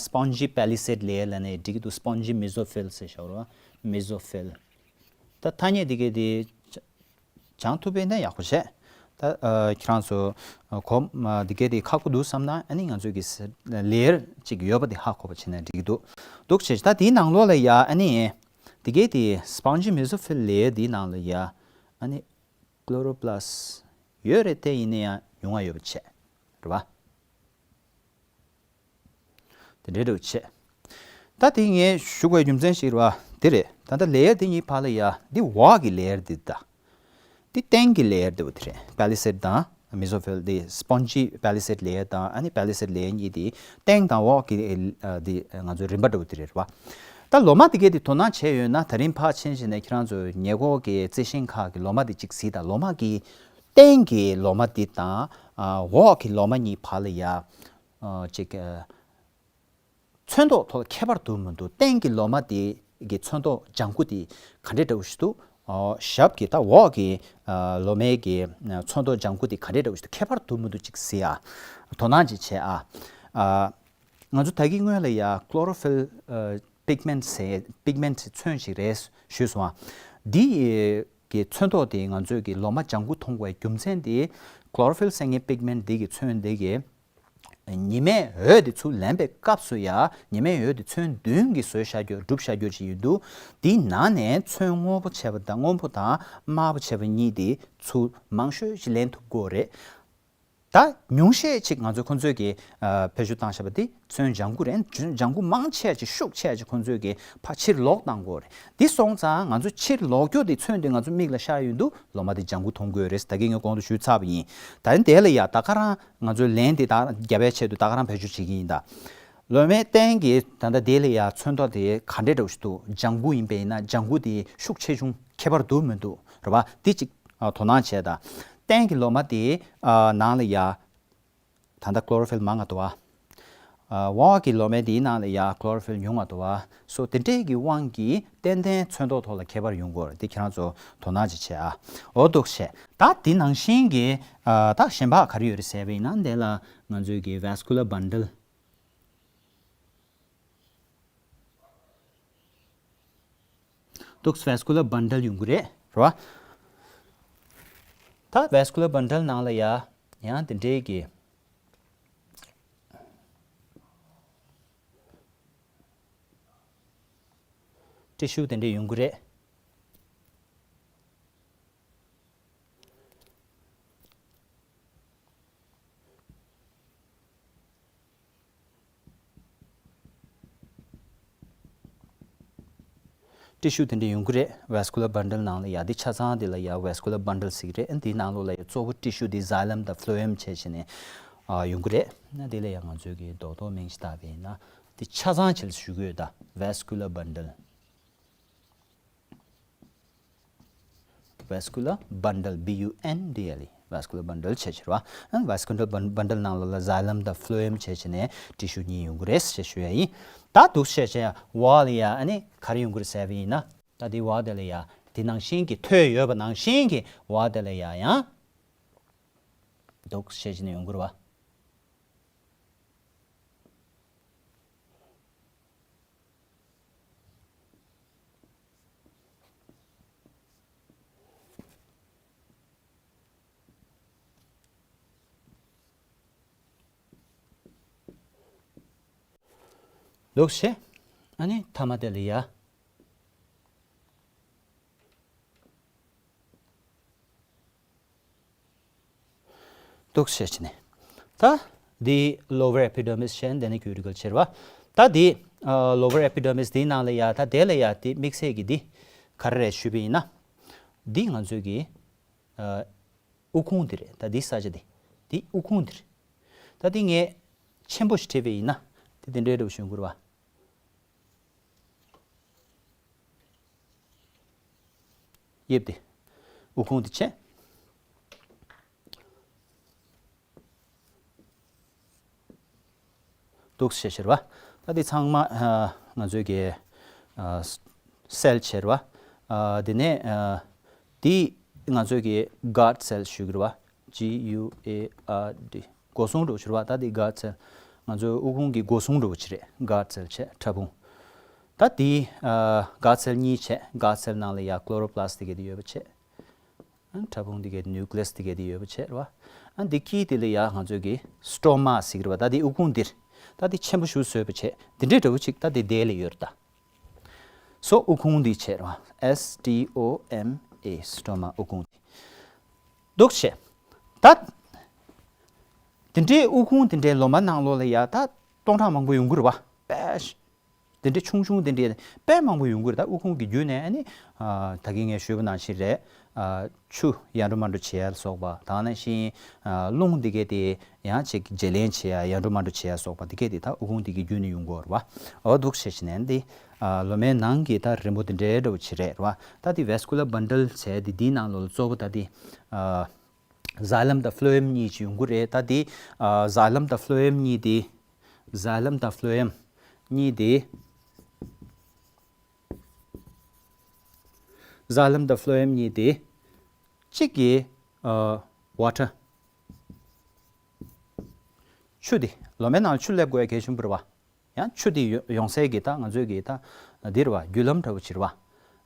spongy palisade layer ལབ་ནའི་འགྲིག་གི་འདུག spongy mesophyll ཟེར་བཞག་རོགས། mesophyll ད་ཐ་སྙད་འདི་གའི་དེ་སྦྱང་ཐུབ་པས་ན་ཡག་པོ་བྱས། ད་ཁྱེད་རང་ཚོ་གོམས་འདི་གའི་དེ་ཁག་པོ་འདུག་བསམ་ན། ཨ་ནི་ང་ཚོས་ཀྱི་layer གཅིག་ཡོད་པ་དེ་ཧ་གོ་བ་བྱས་ན་འགྲིག་གི་འདུག་འདུག་བྱས། ད་དེའི་ནང་ལོགས་ལ་ཡ་ཨ་ནི་འདི་གའི་དེ་spongy mesophyll layer འདིའི་ནང་ལ་ཡ་ཨ་ནི་chloroplast ཡོད་རེད་དེ། ཡིན་ན་ཡང་ཉུང་ང་ཡོད་པ་བྱས་རེད་བ། དེ་འདྲའི་འདྲ་བོ་བྱས། ད་དེ་ངས་ཞུ་དགོས་རྒྱུ་མཚན་ཞིག་རེད་བ། དེ་རེད། ད་ལྟ་layer དེ་གཉིས་བར་ལ་ཡ་འདི་འོག་གི་layer འདི་ད། འདི་སྟེང་གི་layer འདི་བོ་དེ་རེད། palisade དང་mesophyll འདི་spongy palisade layer དང་ཨ་ནི་palisade layer གཉིས་དེ་སྟེང་དང་འོག་གི་འདི་ང་ཚོའི་རིམ་པ་འདྲ་བོ་དེ་རེད་བ། ད་ལོ་མ་དེ་གས་དེ་དོ་སྣང་བྱས་ཡོད་ན། ད་རིང་ཕར་ཕྱིན་བྱས་ནས་ཁྱེད་རང་ཚོ་ཉེ་འཁོར་གྱི་རྩི་ཤིང་ཁག་གི་ལོ་མ་དེ་གཅིག་གཟིགས་དང་། ལོ་མ་གི་སྟེང་གི་ལོ་མ་དེ་དང་འོག་གི་ལོ་མ་གཉིས་བར་ལ་ཡ་ཅིག་ཚོན་མདོག་ཐོག་ཁྱད་པར་འདུག་མི་འདུག་སྟེང་གི་ལོ་མ་དེ་གི་ཚོན་མདོག་ལྗང་ཁུ་དེ་ག་འདྲའི་འདྲ་བོ་ཞིག་འདུག་ཞབས་ཀྱི་ད་འོག་གི་ལོ་མའི་གི་ཚོན་མདོག་ལྗང་ཁུ་དེ་ག་འདྲའི་འདྲ་བོ་ཞིག་འདུག་ཁྱད་པར་འདུག་མི་འདུག་ཅིག་གཟིགས་ཨ། དོ་སྣང་ཅིག་བྱས་ཨ། ང་ཚོ་ད་གིན་སྔོན་ལ་ཡ་chlorophyll pigment ཟེར་pigment ཚོན་ཞིག་རེད་ཞུས་སོང་ཨ། འདི་གི་ཚོན་མདོག་དེ་ང་ཚོས་ཀྱི་ལོ་མ་ལྗང་ཁུ་མཐོང་བའི་རྒྱུ་མཚན་དེ་chlorophyll ཟེར་མཁན་pigment འདི་གི་ཚོན་འདི་གི་ཉི་མའི་འོད་དེ་ཚུར་ལེན་པའི་སྐབས་སུ་ཡ་ཉི་མའི་འོད་དེ་ཚོན་བདུན་གྱིས་བཟོས་བཞག་རྒྱུ་གྲུབ་བཞག་རྒྱུ་ཅིག་ཡིན་འདུག་དེའི་ནང་ནས་ཚོན་སྔོན་པོ་བྱས་པ་དང་སྔོན་པོ་དང་དམར་པོ་བྱས་པ་གཉིས་དེ་ཚུར་མང་ཤོས་ཤིག་ལེན་ཐུབ་དགོས་རེད། ད་ཉུང་ཤས་ཅིག་ང་ཚོས་ཁོང་ཚོས་ཀྱི་ཨ་བེད་སྤྱོད་བཏང་བཞག་པ་དེ་ཚོན་ལྗང་གུ་རེད། ལྗང་གུ་མང་ཆེ་ཅིག་ཤུགས་ཆེ་ཅིག་ཁོང་ཚོས་ཀྱི་ཕར་ཕྱིར་ལོག་བཏང་དགོས་རེད། འདི་སོང་ཙང་ང་ཚོ་ཕྱིར་ལོག་རྒྱུ་དེ་ཚོན་དེ་ང་ཚོ་མིག་ལ་ཤར་ཡོང་དུས་ལོ་མ་དེ་ལྗང་གུ་མཐོང་དགོས་རེད། ད་གིན་ངས་གོང་དུ་ཞུས་ཚར་བ་ཡིན། ད་ཡིན་དེ་ལ་ཡ་ད་ག་རང་ང་ཚོའི་ལན་དེ་ད་རྒྱབ་པའི་ཆེད་དུ་ད་ག་རང་བེད་སྤྱོད་བྱེད་ཀྱི་ཡིན་ད། ལོ་མའི་སྟེང་གི་ད་ལྟ་དེ་ལ་ཡ་ཚོན་མདོག་དེ་ག་འདྲས་འདྲ་བོ་ཞིག་འདུག་ལྗང་གུ་ཡིན་པས་ན་ལྗང་གུ་དེ་ཤུགས་ཆེ་ཆུང་ཁྱད་པར་འདུག་མི་འདུག་རེད་པ། དེ་གཅིག་ཨ་དོ་སྣང་བྱས་ད། སྟེང་གི་ལོ་མ་དེ་ཨ་ནང་ལ་ཡ་ད་ལྟ་ཀློ་རོ་ཕིལ་མང་ང་འདུག་བ། ཨ་འོག་གི་ལོ་མའི་དེའི་ནང་ལ་ཡ་ཀློ་རོ་ཕིལ་ཉུང་ང་འདུག་བ། སོ་དེ་འདྲས་ཀྱི་དབང་གིས་ཏན་ཏན་ཚོན་མདོག་ཐོག་ལ་ཁྱད་པར་ཡོང་གི་ཡོད་རེད། དེ་ཁྱེད་རང་ཚོ་དོ་སྣང་ཅིག་བྱེད་ཨ། འོ་འདུག་བྱས། ད་དེ་ནང་བཞིན་གྱི་ཨ་ད་གཞན་པ་ག་རེ་ཡོད་རེད་ཟེར་བ་ཡིན་ན་འདི་ལ་ང་ཚོའི་གི་vascular bundle འདུག vascular bundle ཡོང་གི་རེད། རེད་བ། ད་vascular bundle ནང་ལ་ཡ་ཡང་དེ་འདྲའི་གི་ཊི་ཤུ་དེ་འདྲས་ཡོང་གི་རེད། ཊི་ཤུ་དེ་འདྲ་ཡོང་གི་རེད། vascular bundle ནང་ལ་ཡ་དེ་ཆ་ཚང་དེ་ལ་ཡ་vascular bundle ཟེར་གི་རེད། འདིའི་ནང་ལོགས་ལ་ཡ་གཙོ་བོ་ཊི་ཤུ་དེ་xylem དང་phloem བྱས་བྱས་ནས་ཨ་ཡོང་གི་རེད། ན་དེ་ལ་ཡ་ང་ཚོས་ཀྱི་རྡོག་རྡོག་མིང་ཞིག་བཏགས་པ་ཡིན་ན་དེ་ཆ་ཚང་ཆེད་ཞུ་གི་ཡོད་ད། vascular bundle vascular bundle, B U N D L E, vascular bundle བྱས་ཕྱིར་བ། ཨ་vascular bun- bundle ནང་ལོགས་ལ་xylem དང་phloem བྱས་བྱས་ནས་ཊི་ཤུ་གཉིས་ཡོང་གི་རེད་ཞེས་ཞུ་ཡ་ཡིན། ད་འདུག་བྱས་བྱས་འོག་ལ་ཡ་ཨ་ནི་ག་རེ་ཡོང་གི་རེད་ཟེར་བ་ཡིན་ན། ད་དེའི་འོག་དེ་ལ་ཡ་དེ་ནང་བཞིན་གྱི་ཐོད་ཡོད་པ་ནང་བཞིན་གྱི་འོག་དེ་ལ་ཡ་ཡང་འདུག་བྱས་བྱས་ནས་ཡོང་གི་རེད་བ། འདུག་བྱས། ཨ་ནི་མཐའ་མ་དེ་ལ་ཡ། འདུག་བྱས་ནས། ད་འདི་lower epidermis བྱས་འདི་ནི་cuticle བྱས་རེད་བ། ད་འདི་ཨ་lower epidermis འདིའི་ནང་ལ་ཡ་ད་དེ་ལ་ཡ་དེ་དམིགས་བསལ་གྱི་འདི་ག་རེ་རེད་ཞུས་པ་ཡིན་ན། འདི་ང་ཚོའི་གི་ཨ་དབུགས་ཁུང་འདི་རེད། ད་འདི་ས་ཆ་འདི་འདི་དབུགས་ཁུང་འདི་རེད། ད་འདི་ངས་ཆེན་པོ་ཞིག་བྲིས་པ་ཡིན་ན་འདི་འདི་འདྲའི་འདྲ་བོ་ཞིག་ཡོང་གི་རེད་བ། དབྱིབས་དེ། དབུགས་ཁུང་དེ་བྱས། འདུག་བྱས་ཕྱིར་བ། ད་འདི་ཚང་མ་ཨ་ང་ཚོའི་གི་ཨ་སེལ་བྱས་རེད་བ། ཨ་དེ་ནས་ཨ་འདི་ང་ཚོའི་གི་guard cell ཞུ་གི་རེད་བ། G U A R D སྒོ་སྲུང་འདྲ་བོ་ཞིག་རེད་བ། ད་འདི་guard cell ང་ཚོའི་དབུགས་ཁུང་གི་སྒོ་སྲུང་འདྲ་བོ་ཞིག་རེད། guard cell བྱས་ཕྲ་ཕུང་། ད་དེའི་ཨ་guard cell གཉིས་བྱས། guard cell ནང་ལ་ཡ་chloroplast དེ་ག་དེ་ཡོད་པ་བྱས། ཨ་ཕྲ་ཕུང་དེ་ག་nucleus དེ་ག་དེ་ཡོད་པ་བྱས་རེད་བ། ཨ་འདི་དཀྱིལ་དེ་ལ་ཡ་ང་ཚོས་ཀྱི་stoma ཟེར་གི་རེད་བ། ད་དེ་དབུགས་ཁུང་འདིར། ད་དེ་ཆེན་པོ་ཞིག་བཟོས་པ་བྱས། དེ་འདྲའི་འདྲ་བོ་ཅིག་ད་དེ་དེ་ལ་ཡོད་རེད་ད། སོ་དབུགས་ཁུང་འདི་བྱས་རེད་བ། S T O M A stoma དབུགས་ཁུང་འདི། འདུག་བྱས། ད་དེ་འདྲའི་དབུགས་ཁུང་དེ་འདྲའི་ལོ་མ་ནང་ལོགས་ལ་ཡ་ད་སྟོང་ཕྲག་མང་པོ་ཡོང་གི་རེད་བ། དཔེ་དེ་འདྲའི་ཆུང་ཆུང་དེ་འདྲའི་དཔེ་མང་པོ་ཡོང་གི་རེད། ད་དབུགས་ཁུང་གི་བརྒྱུད་ནས་ཨ་ནི་ཨ་ད་གིན་ངས་ཞུས་པ་ནང་བཞིན་རེད། ཨ་ཆུ་ཡར་འགྲོ་མར་འགྲོ་བྱེད་ཡ་ལ་སོགས་པ། དེ་ནང་བཞིན་ཨ་རླུང་དེ་གས་དེ་ཡང་ཅིག་བརྗེ་ལེན་བྱེད་ཡ་ཡར་འགྲོ་མར་འགྲོ་བྱེད་ཡ་སོགས་པ་དེ་གས་དེ་ད་དབུགས་ཁུང་དེ་གི་བརྒྱུད་ནས་ཡོང་གི་ཡོད་རེད་བ། འོ་འདུག་བྱས་བྱས་ནས་འདི་ཨ་ལོ་མའི་ནང་གི་ད་རི་མོ་དེ་འདྲའི་འདྲ་བོ་ཅིག་རེད་རེད་བ། ད་འདི་vascular bundle ཟེར་དེ་འདིའི་ནང་ལོགས་ལ་གཙོ་བོ་ད་འདི་ཨ་xylem དང་phloem གཉིས་ཅིག་ཡོང་གི་རེད། ད་འདི་ཨ་xylem དང་phloem གཉིས་དེ། xylem དང་phloem གཉིས་དེ། xylem དང་phloem གཉིས་དེ། གཅིག་གི་ཨ་water ཆུ་དེ། ལོ་མའི་ནང་ལ་ཆུ་སླེབས་དགོས་ཡ་གལ་ཆེན་པོ་རེད་བ། ཡང་ཆུ་དེ་ཡོ་ཡོང་སའི་གི་ད་ང་ཚོའི་གི་ད་འདི་རེད་བ། བརྒྱུད་ལམ་འདྲ་བོ་ཅིག་རེད་བ།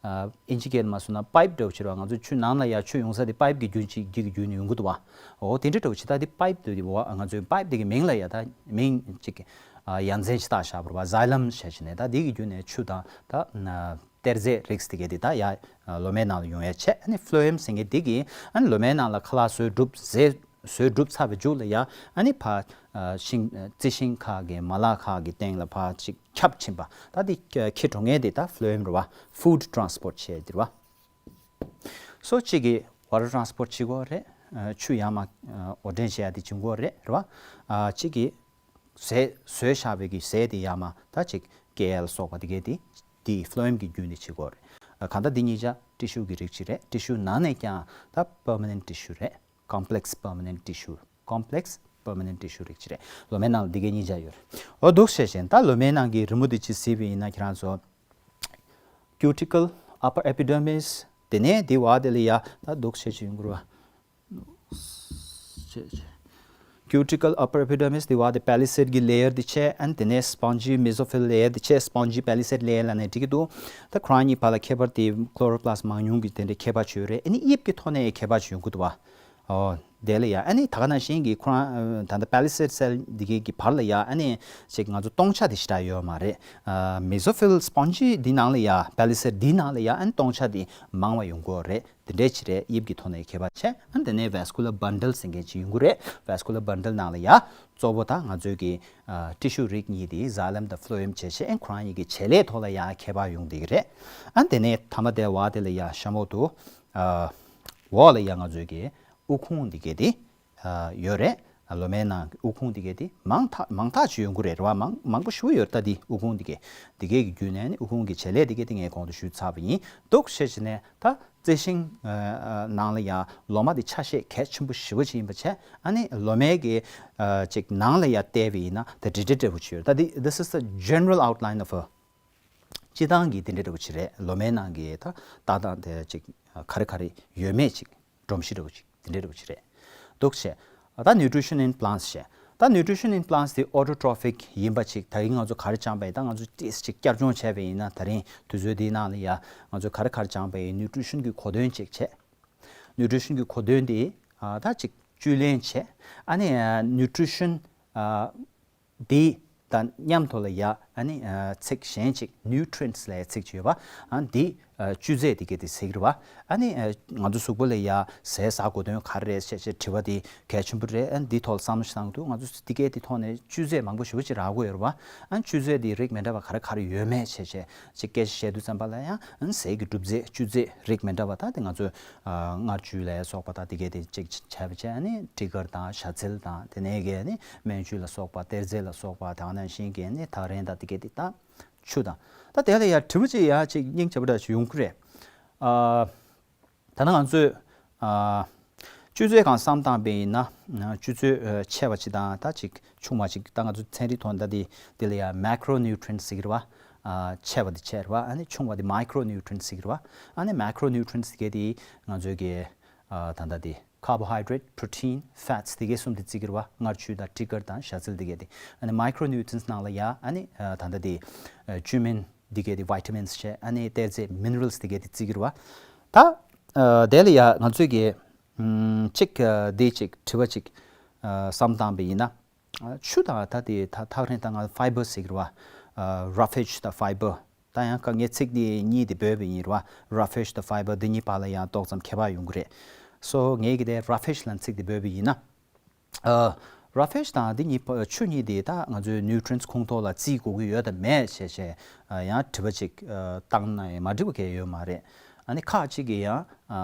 ཨ་ཨིན་ཇི་སྐད་ལ་མ་སོང་ན་pipe འདྲ་བོ་ཅིག་རེད་བ། ང་ཚོའི་ཆུ་ནང་ལ་ཡ་ཆུ་ཡོང་ས་དེ་pipe གི་བརྒྱུད་ཅིག་གི་བརྒྱུད་ནས་ཡོང་གི་འདུག་བ། འོ་དེ་འདྲ་འདྲ་བོ་ཅིག་ད་དེ་pipe དེ་བ། ང་ཚོའི་pipe དེ་གི་མིང་ལ་ཡ་ད་མིང་ཅིག་ཨ་ཡ་མཚན་ཅིག་བཏགས་བཞག་པ་རེད་བ། xylem བྱས་བྱས་ནས་ད་དེ་གི་བརྒྱུད་ནས་ཆུ་དང་ད་གཏེར་རྫས་རིགས་དེ་གས་དེ་ད་ཡ་ལོ་མའི་ནང་ལ་ཡོང་ཡ་བྱས། ཨ་ནི་phloem ཟེར་མཁན་དེ་གི་ཨ་ནི་ལོ་མའི་ནང་ལ་ཁ་ལག་བཟོས་གྲུབ་ཟས་ བཟོས་གྲུབ་ཚར་བའི་མཇུག་ལ་ཡ་ཨ་ནི་ཕར་ཤིང་རྩི་ཤིང་ཁག་གི་མ་ལག་ཁག་གི་སྟེང་ལ་ཕར་ཅིག་ཁྱབ་ཕྱིན་པ། ད་འདི་འཁྱེར་འགྲོ་མཁན་དེ་ད་ཕློ་ཨེམ་རེད་བ། Food transport བྱས་དེ་རེད་བ། སོ་གཅིག་གིས་water transport བྱེད་དགོས་རེད། ཆུ་ཡར་མར་འོར་འདྲེན་བྱེད་ཡ་དེ་བྱེད་དགོས་རེད་རེད་བ། གཅིག་གིས་ཟས་བཟོས་བཞག་པའི་གི་ཟས་དེ་ཡར་མར་ད་ཅིག་སྐྱེལ་ཡ་ལ་སོགས་པ་དེ་གས་དེ་དེ་ཕློ་ཨེམ་གི་བརྒྱུད་ནས་བྱེད་དགོས་རེད། གང་ལྟར་འདི་གཉིས་ཆ་ཊི་ཤུ་གི་རིགས་གཅིག་རེད། ཊི་ཤུ་ནང་ནས་ཀྱང་ད་permanent tissue རེད། complex permanent tissue, complex permanent tissue རིགས་གཅིག་རེད། ལོ་མའི་ནང་ལ་འདི་གས་གཉིས་ཆ་ཡོད་རེད། འོ་འདུག་བྱས་བཞིན་ད་ལོ་མའི་ནང་གི་རི་མོ་འདི་ཅིག་གཟིགས་པ་ཡིན་ན་ཁྱེད་རང་ཚོ། Cuticle, upper epidermis དེ་ནས་འདི་བ་དེ་ལ་ཡ་ད་འདུག་བྱས་བྱས་ཡོང་གི་རེད་བ། Cuticle, upper epidermis དེ་བ་དེ་པེ་ལི་སེཌ་གི་ལེ་ཡར་དེ་བྱས། ཨན་དེ་ནས་སྤོན་ཇི་མེ་སོ་ཕིལ་ལེ་ཡར་དེ་བྱས། སྤོན་ཇི་པེ་ལི་སེཌ་ལེ་ཡར་ལབ་ནས་འགྲིག་གི་འདུག་ད་ཁོ་རང་གཉིས་བར་ལ་ཁྱད་པར་དེ་ཁློ་རོ་པ་ལ་སི་མང་ཉུང་གི་དེ་འདྲའི་ཁྱད་པར་ཅིག་ཡོད་རེད། ཨ་ནི་དབྱིབས་ཀྱི་ཐོག་ནས་ཁྱད་པར་ཅིག་ཡོང་གི་འདུག་བ། ཨོ། དེ་ལ་ཡ་ཨ་ནི་ད་ག་ནང་བཞིན་གྱི་ཁོ་རང་ད་ལྟ་པེ་ལི་སེཌ་སེལ་འདི་གའི་གི་བར་ལ་ཡ་ཨ་ནི་ཅིག་ང་ཚོ་སྟོང་ཆ་དེ་ཞེ་དྲག་ཡོད་མ་རེད། ཨ་མེ་སོ་ཕིལ་སྤོན་ཇི་འདི་ནང་ལ་ཡ་པེ་ལི་སེཌ་འདི་ནང་ལ་ཡ་ཨ་ནི་སྟོང་ཆ་དེ་མང་བ་ཡོང་གི་ཡོད་རེད། དེ་འདྲས་ཅིག་རེད། དབྱིབས་ཀྱི་ཐོག་ནས་ཁྱད་པར་ཆེ། ཨ་ནི་དེ་ནས་vascular bundle ཟེར་མཁན་ཅིག་ཡོང་གི་རེད། vascular bundle ནང་ལ་ཡ་གཙོ་བོ་ད་ང་ཚོའི་གི་ཨ་ཊི་ཤུ་རིགས་གཉིས་དེ་ཛ་ལེམ་དང་ཕློ་ཨེམ་བྱས་བྱས་ཨ་ནི་ཁོ་རང་གཉིས་ཀྱི་བྱེད་ལས་ཐོག་ལ་ཡ་ཁྱད་པར་ཡོང་བསྡད་ཀྱི་རེད། ཨ་ནི་དེ་ནས་མཐའ་མ་དེ་བ་དེ་ལ་ཡ་ཤམ་འོག་ཏུ་ཨ་འོག་ལ་ཡ་ང་ཚོའི་གི་དབུགས་ཕུང་འདི་གས་དེ་ཡོད་རེད། ལོ་མའི་ནང་དབུགས་ཕུང་འདི་གས་དེ་མང་ཐག་མང་ཐག་ཅིག་ཡོང་གི་རེད། རེད་བ། མང་མང་པོ་ཞེ་པོ་ཡོད་རེད། ད་འདི་དབུགས་ཕུང་འདི་གས་འདི་གས་ཀྱི་བརྒྱུད་ནས་ནི་དབུགས་ཕུང་གི་བྱེད་ལས་འདི་གས་དེ་ངས་གོང་དུ་ཞུས་ཚར་བ་ཡིན། འདུག་བྱས་བྱས་ནས་ད་རྩི་ཤིང་ནང་ལ་ཡང་ལོ་མ་འདི་ཆ་ཤས་གལ་ཆེན་པོ་ཞེ་པོ་ཅིག་ཡིན་པ་བྱས། ཨ་ནི་ལོ་མའི་གི་ཅིག་ནང་ལ་ཡང་བལྟས་པ་ཡིན་ན་ད་འབྲེལ་འདྲིས་འདྲ་པོ་ཅིག་ཡོད་རེད། ད་འདི་this is the general outline of a སྤྱིར་བཏང་གི་དེ་འདྲ་འདྲ་པོ་ཅིག་རེད། ལོ་མའི་ནང་གི་ད་ལྟ་སྟངས་དེ་ཅིག་ག་རེ་ག་རེ་ཡོད་མེད་ཅིག་སྒྲོམ་གཞི་འདྲ་པོ་ཅིག་དེ་འདྲ་འདྲ་པོ་ཅིག་རེད། འདུག་བྱས། ད་nutrition in plants བྱས། ད་nutrition in plants དེ་autotrophic ཡིན་པ་ཅིག་ད་རིང་ང་ཚོ་ག་རེ་སྦྱངས་པ་ཡིན། ད་ང་ཚོ་ཏིས་ཅིག་བསྐྱར་སྦྱོང་བྱས་པ་ཡིན་ན་ད་རིང་དུས་ཚོད་འདིའི་ནང་ལ་ཡ་ང་ཚོ་ག་རེ་ག་རེ་སྦྱངས་པ་ཡིན། nutrition གི་གོ་དོན་ཅིག་བྱས། nutrition གི་གོ་དོན་དེ་ད་ཅིག་བཅུད་ལེན་བྱས། ཨ་ནི་nutrition དེ་དང་མཉམ་དུ་ལ་ཡ་ཨ་ནི་ཚིག་གཞན་ཅིག nutrients ལབ་ཡ་ཚིག་ཅིག་ཡོད་པ། ཨ་འདི་བཅུད་རྫས་དེ་གས་དེ་ཟེར་གི་རེད་བ། ཨ་ནི་ང་ཚོ་གཟུགས་པོ་ལ་ཡ་ཟས་ཟ་དགོས་དོན་ག་རེ་རེད་ཅེས་ཅེས་དྲི་བ་དེ་གལ་ཆེན་པོ་རེད། ཨ་འདི་ཐོག་ལ་བསམ་བློ་ཞིག་བཏང་གི་འདུག་ང་ཚོ་དེ་གས་དེ་ཐོག་ནས་བཅུད་རྫས་མང་པོ་ཞེ་པོ་ཅིག་རག་གི་ཡོད་རེད་བ། ཨ་བཅུད་རྫས་དེ་རིགས་མི་འདྲ་བ་ག་རེ་ག་རེ་ཡོད་མེད་ཅེས་ཅེས་ཅིག་སྐད་ཆ་བཤད་དུས་ཙམ་པ་ལ་ཡང་ཨ་ཟས་ཀྱི་གྲུབ་རྫས་བཅུད་རྫས་རིགས་མི་འདྲ་བ་ད་དེ་ང་ཚོས་ཨ་མངར་བཅུད་ལ་སོགས་པ་ད་དེ་གས་དེ་ཅིག་བྱས་པ་བྱས། ཨ་ནི་ཊི་ཀར་དང་ཞ་ཚིལ་དང་དེ་ནས་གས་ནི་སྨན་བཅུད་ལ་སོགས་པ་གཏེར་རྫས་ལ་སོགས་པ་དེ་ནང་བཞིན་གས་ནི་ཐག་རིང་དང་དེ་གས་དེ་དང་ཆུ་དང་། ད་དེ་ལ་ཡ་དྲི་བ་ཅིག་ཡ་ཅིག་སྙིང་རྗེ་པོ་འདྲ་ཞིག་ཡོང་གི་རེད། ཨ་ད་ནི་ང་ཚོས་ཨ་བཅུད་རྫས་སྒང་བསམ་བཏང་པ་ཡིན་ན་བཅུད་རྫས་ཆེ་བ་ཅིག་དང་ད་ཅིག་ཆུང་བ་ཅིག་ད་ང་ཚོ་ཚན་རིག་ཐོག་ད་དེ་དེ་ལ་ཡ་macronutrients ཟེར་གི་རེད་བ། ཨ་ཆེ་བ་དེ་ཆེ་རེད་བ། ཨ་ནི་ཆུང་བ་དེ་micronutrients ཟེར་གི་རེད་བ། ཨ་ནི་macronutrients དེ་གས་དེ་ང་ཚོའི་གི་ཨ་ད་ད་དེ་carbohydrate, protein, fats དེ་གས་གསུམ་དེ་བརྩི་གི་རེད་བ། མངར་བཅུད་དང་ཊི་ཀར་དང་ཞ་ཚིལ་དེ་གས་དེ། ཨ་ནི་micronutrients ནང་ལ་ཡ་ཨ་ནི་ཨ་ད་ད་དེ་ཨ་བཅུད་སྨན་དེ་གས་དེ་vitamins བྱས། ཨ་ནི་གཏེར་རྫས་minerals དེ་གས་དེ་བརྩི་གི་རེད་བ། ད་ཨ་དེ་ལ་ཡ་ང་ཚོའི་གི་ཨམ་གཅིག་ཨ་དེ་གཅིག་དྲི་བ་གཅིག་ཨ་བསམ་བཏང་པ་ཡིན་ན། ཨ་ཆུ་དང་ད་དེ་ད་ཐག་རིང་ད་ང་fibre ཟེར་གི་རེད་བ། ཨ་roughage དང་fibre། ད་ཡང་ཀ་ངས་ཚིག་འདི་གཉིས་དེ་འབོད་པ་ཡིན་རེད་བ། roughage དང་fibre འདི་གཉིས་བར་ལ་ཡང་ཏོག་ཙམ་ཁྱད་པར་ཡོང་གི་རེད། སོ་ངས་གི་དེ་roughage ལབ་ཚིག་འདི་འབོད་པ་ཡིན་ན། ཨ་roughage དང་འདི་གཉིས་བ་ཆུ་གཉིས་དེ་ད་ང་ཚོའི་nutrients ཁོངས་གཏོགས་ལ་བརྩི་དགོས་ཀྱི་ཡོད་དམ་མེད་ཞེས་བྱས་ཨ་ཡང་དྲི་བ་ཅིག་ཨ་བཏང་ན་ཡང་མ་འགྲིག་པ་གང་ཡང་ཡོད་མ་རེད། ཨ་ནི་ཁག་ཅིག་གིས་ཡང་ཨ་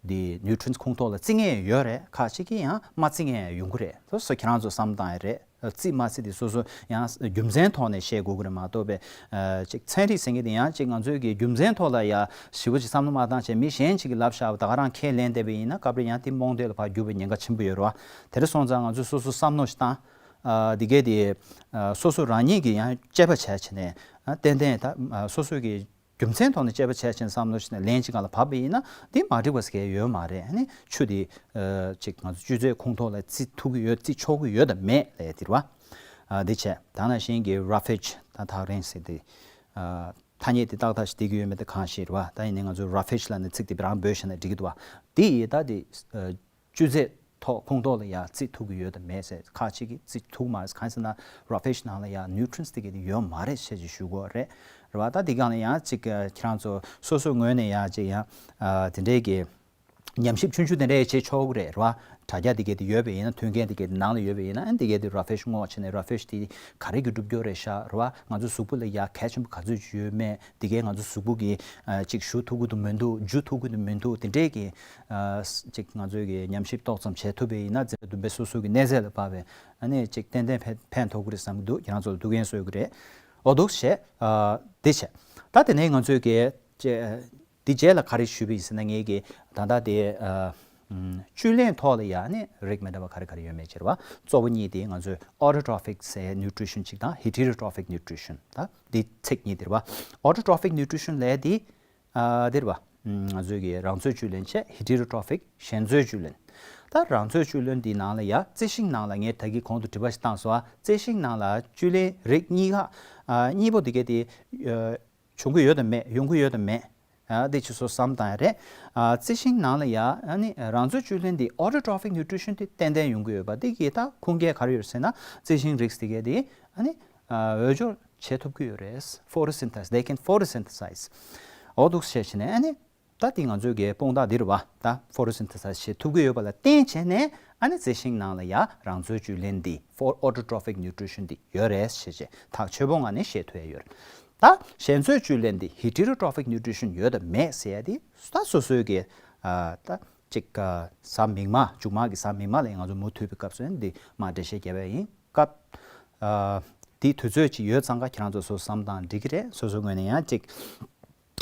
འདི་nutrients ཁོངས་གཏོགས་ལ་བརྩི་མཁན་ཡོད་རེད། ཁག་ཅིག་གིས་ཡང་མ་བརྩི་མཁན་ཡང་ཡོང་གི་རེད། སོ་སོ་ཁྱེད་རང་ཚོ་བསམ་བཏང་ཡ་རེད། བརྩི་མ་བརྩི་དེ་སོ་སོ་ཡང་རྒྱུ་མཚན་ཐོག་ནས་བཤད་དགོས་ཀྱི་རེད་མ་གཏོགས་པའི་ཨ་ཅིག་ཚན་རིག་ཟེར་མཁན་དེ་ཡང་ཅིག་ང་ཚོའི་གི་རྒྱུ་མཚན་ཐོག་ལ་ཡ་ཞིབ་པོ་ཅིག་བསམ་བློ་མ་བཏང་བྱས་མི་གཞན་ཅིག་གིས་ལབ་བཞག་པ་ད་ག་རང་ཁས་ལེན་བསྡད་པ་ཡིན་ན་སྐབས་རེ་ཡང་དེ་རྨོངས་དད་ལ་ཕར་འགྱུར་བའི་ཉེན་ཁ་ཆེན་པོ་ཡོད་རེད་བ། དེ་འདྲ་སོང་ཙང་ང་ཚོས་སོ་སོ་བསམ་བློ་ཞིག་བཏང་། ཨ་དེ་གས་དེ་ཨ་སོ་སོ་རང་ཉིད་ཀྱིས་ཡང་དཔྱད་པ་བྱས་བྱས་ནས་ཨ་ཏན་ཏན་ད་ཨ་སོ་སོ་གི་རྒྱུ་མཚན་ཐོག་ནས་དཔྱད་པ་བྱས་ཕྱིན་བསམ་བློ་ཞིག་ནས་ལན་གཅིག་སྒང་ལ་བབས་པ་ཡིན་ན་འདི་མ་འགྲིག་པ་ཟེར་མཁན་ཡོད་མ་རེད། ཨ་ནི་ཆུ་འདི་ཨ་ཅིག་ང་ཚོ་བཅུད་རྫས་ཁོངས་གཏོགས་ལ་བརྩི་ཐུབ་ཀྱི་ཡོད་བརྩི་ཆོག་གི་ཡོད་དམ་མེད་ལབ་ཡ་དེ་རེད་བ། ཨ་འདི་བྱས་ད་ནང་བཞིན་གྱི་roughage ད་ཐག་རིང་ཟེར་དེ་ཨ་ཐ་སྙད་དེ་ཏག་ཏག་ཞིག་བསྡད་ཀྱི་ཡོད་མེད་དེ་གང་ཤེས་རེད་བ། ད་ཡིན་ནའི་ང་ཚོ་roughage ལབ་ནས་ཚིག་དེ་རང་འབོད་བྱས་ན་འགྲིག་གི་འདུག་བ། འདི་ཡི་ད་དེ་ཨ་བཅུད་རྫས་ཐོག་ཁོངས་གཏོགས་ལ་ཡ་བརྩི་ཐུབ་ཀྱི་ཡོད་དམ་མེད་ཟེར་ཁག་ཅིག་གིས་བརྩི་ཐུབ་མ་རེད། གང་ཡིན་ཟེར་ན་roughage ནང་ལ་ཡ་nutrients དེ་གས་དེ་ཡོད་མ་རེད་ཟེར་ཅིག་ཞུ་དགོས་རེད། རེད་བ། ད་འདི་སྒང་ལ་ཡང་ཅིག་ཁྱེད་རང་ཚོ་སོ་སོའི་ངོས་ནས་ཡ་ཅིག་ཡང་ཨ་དེ་འདྲའི་གི་ཉམས་ཞིབ་ཆུང་ཆུང་དེ་འདྲ་བྱེད་ཆོག་གི་རེད། རེད་བ། དྲ་རྒྱ་དེ་གས་དེ་ཡོད་པ་ཡིན་ན། མཐུན་རྐྱེན་དེ་གས་དེ་ནང་ལ་ཡོད་པ་ཡིན་ན། ཨ་ནི་དེ་གས་དེ་ར་ཕེ་ཤི་སྔོག་བྱས་ནས་ར་ཕེ་ཤི་དེ་ག་རེ་གི་སྒྲུབ་རྒྱུ་རེད་ཤག་རེད་བ། ང་ཚོ་གཟུགས་པོ་ལ་ཡ་གལ་ཆེན་པོ་ག་ཚོད་ཅིག་ཡོད་མེད། དེ་གས་ང་ཚོ་གཟུགས་པོ་གི་ཨ་ཅིག་ཞུ་ཐུབ་ཀྱི་འདུག་མི་འདུག་འཇུ་ཐུབ་ཀྱི་འདུག་མི་འདུག་དེ་འདྲས་ཀྱི་ཨ་ཅིག་ང་ཚོས་ཀྱི་ཉམས་ཞིབ་ཏོག་ཙམ་བྱེད་ཐུབ་པ་ཡིན་ན། འཛིན་གྲྭ་བདུན་པའི་སོ་སོ་གི་གནས་ཚད་ལ་བབས་པའི་ཨ་ནི་ཅིག་ཏན་ཏན་ཕན་ཕན་ཐོགས་ཀྱི་རེད་བསམ་གྱི་འདུག་ཁྱེད་རང་ཚོ་ལ་ཐུགས་ཕན་གསོས་ཀྱི་རེད། འོ་འདུག་བྱས། ཨ་འདི་བྱས། ད་དེ་ནས་ང་ཚོས་ཀྱི་ཅེ་འདི་རྗེས་ལ་ག་རེ་ཞུས་པ་ཡིན་ཟེར་ན། ངས་ཀྱི་ད་ལྟ་དེ་ཨ་ཨམ་བཅུད་ལེན་ཐོག་ལ་ཡ་ནི་རིགས་མི་འདྲ་བ་ག་རེ་ག་རེ་ཡོད་མེད་ཅེས་རེད་བ། གཙོ་བོ་གཉིས་དེ་ང་ཚོས་autotrophic་ཟེར་nutrition་གཅིག་དང་heterotrophic nutrition། ད་འདི་ཚིག་གཉིས་དེ་རེད་བ། autotrophic nutrition་ལབ་ཡ་དེ་ཨ་དེ་རེད་བ། ཨམ་ང་ཚོས་ཀྱི་རང་འཚོའི་བཅུད་ལེན་བྱས། heterotrophic་གཞན་འཚོའི་བཅུད་ལེན། ད་རང་འཚོའི་བཅུད་ལེན་འདི་ནང་ལ་ཡ་རྩི་ཤིང་ནང་ལ། ངས་ད་གིན་གོང་དུ་དྲི་བ་ཞིག་བཏང་སོང་ཨ། རྩི་ཤིང་ནང་ལ་བཅུད་ལེན་རིགས་གཉིས་ཀ་ཨ་གཉིས་པོ་དེ་གས་དེ་ཨ་བྱུང་གི་ཡོད་དམ་མེད། ཡོང་གི་ཡོད་དམ་མེད། ཨ་དེ་ཅིག་སོ་བསམ་བཏང་ཡ་རེད། ཨ་རྩི་ཤིང་ནང་ལ་ཡ་ཨ་ནི་རང་འཚོའི་བཅུད་ལེན་འདི་autotrophic nutrition་དེ་ཏན་ཏན་ཡོང་གི་ཡོད་པ། དེ་གི་ད་ཁུངས་སྐྱེལ་ག་རེ་ཡོད་ཟེར་ན། རྩི་ཤིང་རིགས་དེ་གས་དེ་ཨ་ནི་ཨ་འོས་སྦྱོར་བྱེད་ཐུབ་ཀྱི་ཡོད་རེད། photosynthesize, they can photosynthesize། འོ་འདུག་བྱས་བྱས་ནས་ཨ་ནི་ད་དེ་ང་ཚོའི་གི་དཔུང་རྟགས་འདི་རེད་བ། ད་photosynthesize་བྱེད་ཐུབ་ཀྱི་ཡོད་པ་ལ་བརྟེན་བྱས་ནས་ཨ་ནི་རྩི་ཤིང་ནང་ལ་ཡ་རང་འཚོའི་བཅུད་ལེན་འདི་for autotrophic nutrition་འདི་ཡོད་རེད་ཞེས་བྱས་ཐག་ཆོད་པོ་ངང་ནས་བཤད་ཐུབ་ཡ་ཡོད་རེད། ད་གཞན་འཚོའི་བཅུད་ལེན་འདི་heterotrophic nutrition་ཡོད་དམ་མེད་ཟེར་ཡ་དེ་ད་སོ་སོའི་གི་ཨ་ད་ཅིག་ཨ་གཟའ་མིག་དམར། མཇུག་མ་གི་གཟའ་མིག་དམར་ལ་ང་ཚོ་མུ་མཐུད་པའི་སྐབས་སུ་ཡང་འདི་མར་འགྲེལ་བཤད་རྒྱབ་ཡ་ཡིན། སྐབས་ཨ་དེའི་དུས་ཚོད་ཅིག་ཡོད་ཙང་ཀ་ཁྱེད་རང་ཚོ་སོ་བསམ་བཏང་འགྲིག་གི་རེད། སོ་སོའི་ངོས་ནས་ཡང་ཅིག་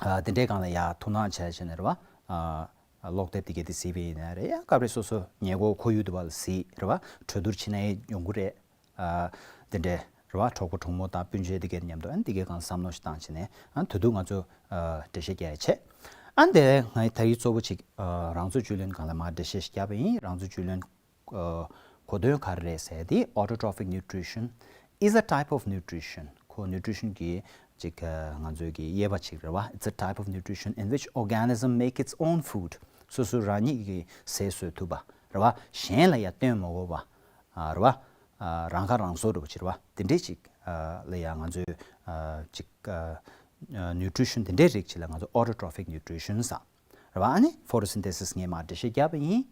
ཨ་དེ་འདྲའི་སྒང་ལ་ཡ་ཐུགས་སྣང་བྱས་བྱས་ནས་རེད་བ། ཨ་ཀློག་དེབ་དེ་གས་དེ་གཟིགས་པ་ཡིན་ན་རེད། ཡང་སྐབས་རེ་སོ་སོ་ཉེ་འཁོར་ཁོར་ཡུག་དེ་བ་ལ་གཟིགས་རེད་བ། གྲོས་བསྡུར་བྱེད་ན་ཡང་ཡོང་གི་རེད། ཨ་དེ་འདྲའི་རེད་བ། གྲོགས་པོ་གྲོགས་མོ་དང་སྤུན་མཆེད་དེ་གས་མཉམ་དུ་ཨ་ནི་དེ་གས་སྒང་བསམ་བློ་ཞིག་བཏང་བྱས་ནས། ཨ་དེ་དུས་ང་ཚོ་ཨ་འགྲེལ་བཤད་རྒྱག་ཡ་བྱས། ཨ་འདི་ངས་ད་རེས་གཙོ་བོ་ཅིག་ཨ་རང་འཚོའི་བཅུད་ལེན་སྒང་ལ་མར་འགྲེལ་བཤད་ཞིག་བརྒྱབ་པ་ཡིན། རང་འཚོའི་བཅུད་ལེན་ཨ་གོ་དོན་ག་རེ་རེད་ཟེར་དེ། Autotrophic nutrition is a type of nutrition། ཁོ་nutrition་གི་ཅིག་ཨ་ང་ཚོའི་གི་དབྱེ་བ་ཅིག་རེད་བ། It's a type of nutrition in which organism make its own food། སོ་སོ་རང་ཉིད་ཀྱིས་ཟས་བཟོ་ཐུབ་པ་རེད་བ། གཞན་ལ་ཡ་བསྟེན་མ་དགོས་པ་ཨ་རེད་བ། ཨ་རང་ཁ་རང་གསོ་འདྲ་པོ་ཅིག་རེད་བ། དེ་འདྲས་ཅིག་ཨ་ལ་ཡ་ང་ཚོའི་ཨ་ཅིག་ཨ་nutrition་དེ་འདྲས་རིགས་ཅིག་ལ་ང་ཚོ་autotrophic nutrition་ཟེར་རེད་བ། ཨ་ནི་photosynthesis་ངས་མར་འགྲེལ་བཤད་བརྒྱབ་པ་ཡིན།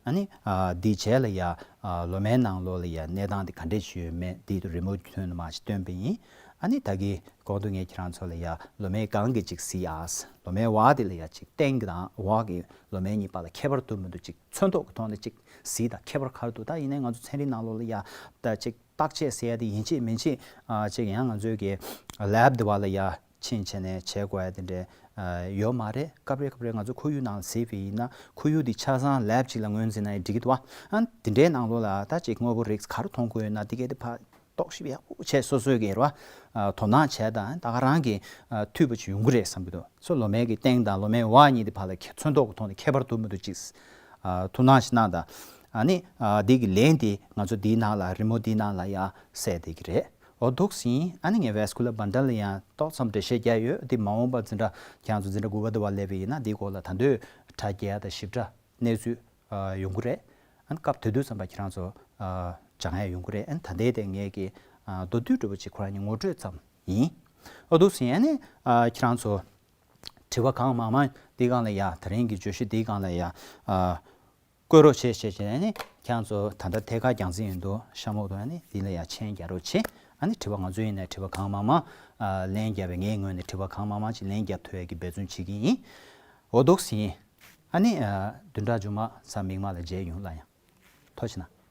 ཨ་ནི་ཨ་འདི་རྗེས་ལ་ཡ་ཨ་ལོ་མའི་ནང་ལོགས་ལ་ཡ་གནས་སྟངས་དེ་ག་འདྲས་ཅིག་ཡོད་མེད་འདི་རི་མོ་ཐོན་ནས་མར་ཅིག་སྟོན་པ་ཡིན། ཨ་ནི་ད་གིན་གོང་དུ་ངས་ཁྱེད་རང་ཚོ་ལ་ཡ་ལོ་མའི་སྒང་གི་ཅིག་གཟིགས་ཨ། ལོ་མའི་འོག་དེ་ལ་ཡ་ཅིག་སྟེང་གི་དང་འོག་གི་ལོ་མའི་གཉིས་བར་ལ་ཁྱད་པར་དུ་མི་འདུག་ཅིག་ཚོན་མདོག་གི་ཐོག་ནས་ཅིག་གཟིགས་དང་། ཁྱད་པར་ག་རེ་འདུག་ད་ཡིན་ནའི་ང་ཚོ་ཚན་རིག་ནང་ལོགས་ལ་ཡ་ད་ཅིག་བརྟག་དཔྱད་ཟེར་ཡ་དེ་ཡིན་གཅིག་མིན་གཅིག་ཨ་ཅིག་ཡང་ང་ཚོའི་གི་lab་དེ་བ་ལ་ཡ་ཕྱིན་བྱས་ནས་བྱེད་དགོས་ཡ་དེ་འདྲས་ཨ་ཡོད་མ་རེད། སྐབས་རེ་སྐབས་རེ་ང་ཚོ་ཁོར་ཡུག་ནང་ལ་གཟིགས་པ་ཡིན་ན། ཁོར་ཡུག་འདི་ཆ་ཚང་lab་ཅིག་ལ་ངོས་འཛིན་ན་ཡང་འགྲིག་གི་འདུག་བ། ཨ་དེ་འདྲའི་ནང་ལོགས་ལ་ད་ཅིག་དངོས་པོ་རིགས་ག་རེ་མཐོང་དགོས་ཡོད་ན་དེ་གས་དེ་ཕར་རྟོག་ཞིབ་ཡག་པོ་བྱས། སོ་སོའི་གི་རེད་བ། ཨ་དོ་སྣང་བྱས་དང་ད་ག་རང་གི་ཨ་འཐུས་པ་ཅིག་ཡོང་གི་རེད་བསམ་གྱི་འདུག་སོ་ལོ་མའི་གི་སྟེང་དང་ལོ་མའི་འོག་གཉིས་དེ་བར་ལ་ཁྱད་ཚོན་མདོག་གི་ཐོག་ནས་ཁྱད་པར་དུ་མི་འདུག་ཅིག་ཨ་ཐུགས་སྣང་ཞིག་གནང་དང་། ཨ་ནི་ཨ་འདི་གི་ལན་དེ་ང་ཚོ་འདིའི་ནང་ལ་རི་མོ་འདིའི་ནང་ལ་ཡ་གསལ་བསྡད་ཀྱི་རེད། འོ་འདུག་སེ་ཡིན། ཨ་ནི་ངས་vascular bundle་ལ་ཡང་ཏོག་ཙམ་འགྲེལ་བཤད་རྒྱག་ཡོད། འདི་མ་འོངས་པར་འཛིན་གྲྭ་ཁྱེད་རང་ཚོ་འཛིན་གྲྭ་དགུ་པ་དེ་བ་སླེབས་པ་ཡིན་ན་འདིའི་སྐོར་ལ་ད་དུང་དྲ་རྒྱ་དང་ཞིབ་ཕྲ་གནས་ཚུལ་ཨ་ཡོང་གི་རེད། ཨ་ནི་སྐབས་དེ་དུས་ཙམ་པ་ཁྱེད་རང་ཚོ་ཨ་སྦྱང་ཡ་ཡོང་གི་རེད། ཨ་ནི་ད་ལྟའི་དེ་ངས་ཀྱི་ཨ་མདོར་བསྡུས་འདྲ་པོ་ཅིག་ཁོ་རང་གཉིས་ངོ་སྤྲོད་ཙམ་ཡིན། འོ་འདུག་སེ་ཡིན། ཨ་ནི་ཨ་ཁྱེད་རང་ཚོ་དྲི་བ་གང་མང་མང་འདིའི་སྒང་ལ་ཡ། དེ་རིང་གི་བརྗོད་གཞི་འདིའི་སྒང་ལ་ཡ་ཨ་བཀོད་རོགས་བྱེད་བྱས་བྱས། ཨ་ནི་ཁྱེད་རང་ཚོ་ད་ལྟ་ཐད་ཀར་རྒྱང་སྲིང་ཡོད་འདུག་ཤ་མོག་དང་། ཨ་ནི་འདི་ལ་ཡ་མཆན་རྒྱག་རོགས་བྱེད། ཨ་ནི་དྲི་བ་ང་ཚོ་ཡིན་ནའི་དྲི་བ་གང་མང་མང་ཨ་ལན་རྒྱབ་པའི། ངའི་ངོས་ནས་དྲི་བ་གང་མང་མང་ཅིག་ལན་རྒྱབ་ཐུབ་ཡ་གི་འབད་བརྩོན་བྱེད་ཀྱི་ཡིན། འོ་འདུག་སེ་ཡིན། ཨ་ནི་ཨ་བདུན་ཕྲག་མཇུག་མ་གཟའ་མིག་དམར་ལ་མཇལ་ཡོང་། ལགས་ཡ། ཐུགས་རྗེ་གནང་།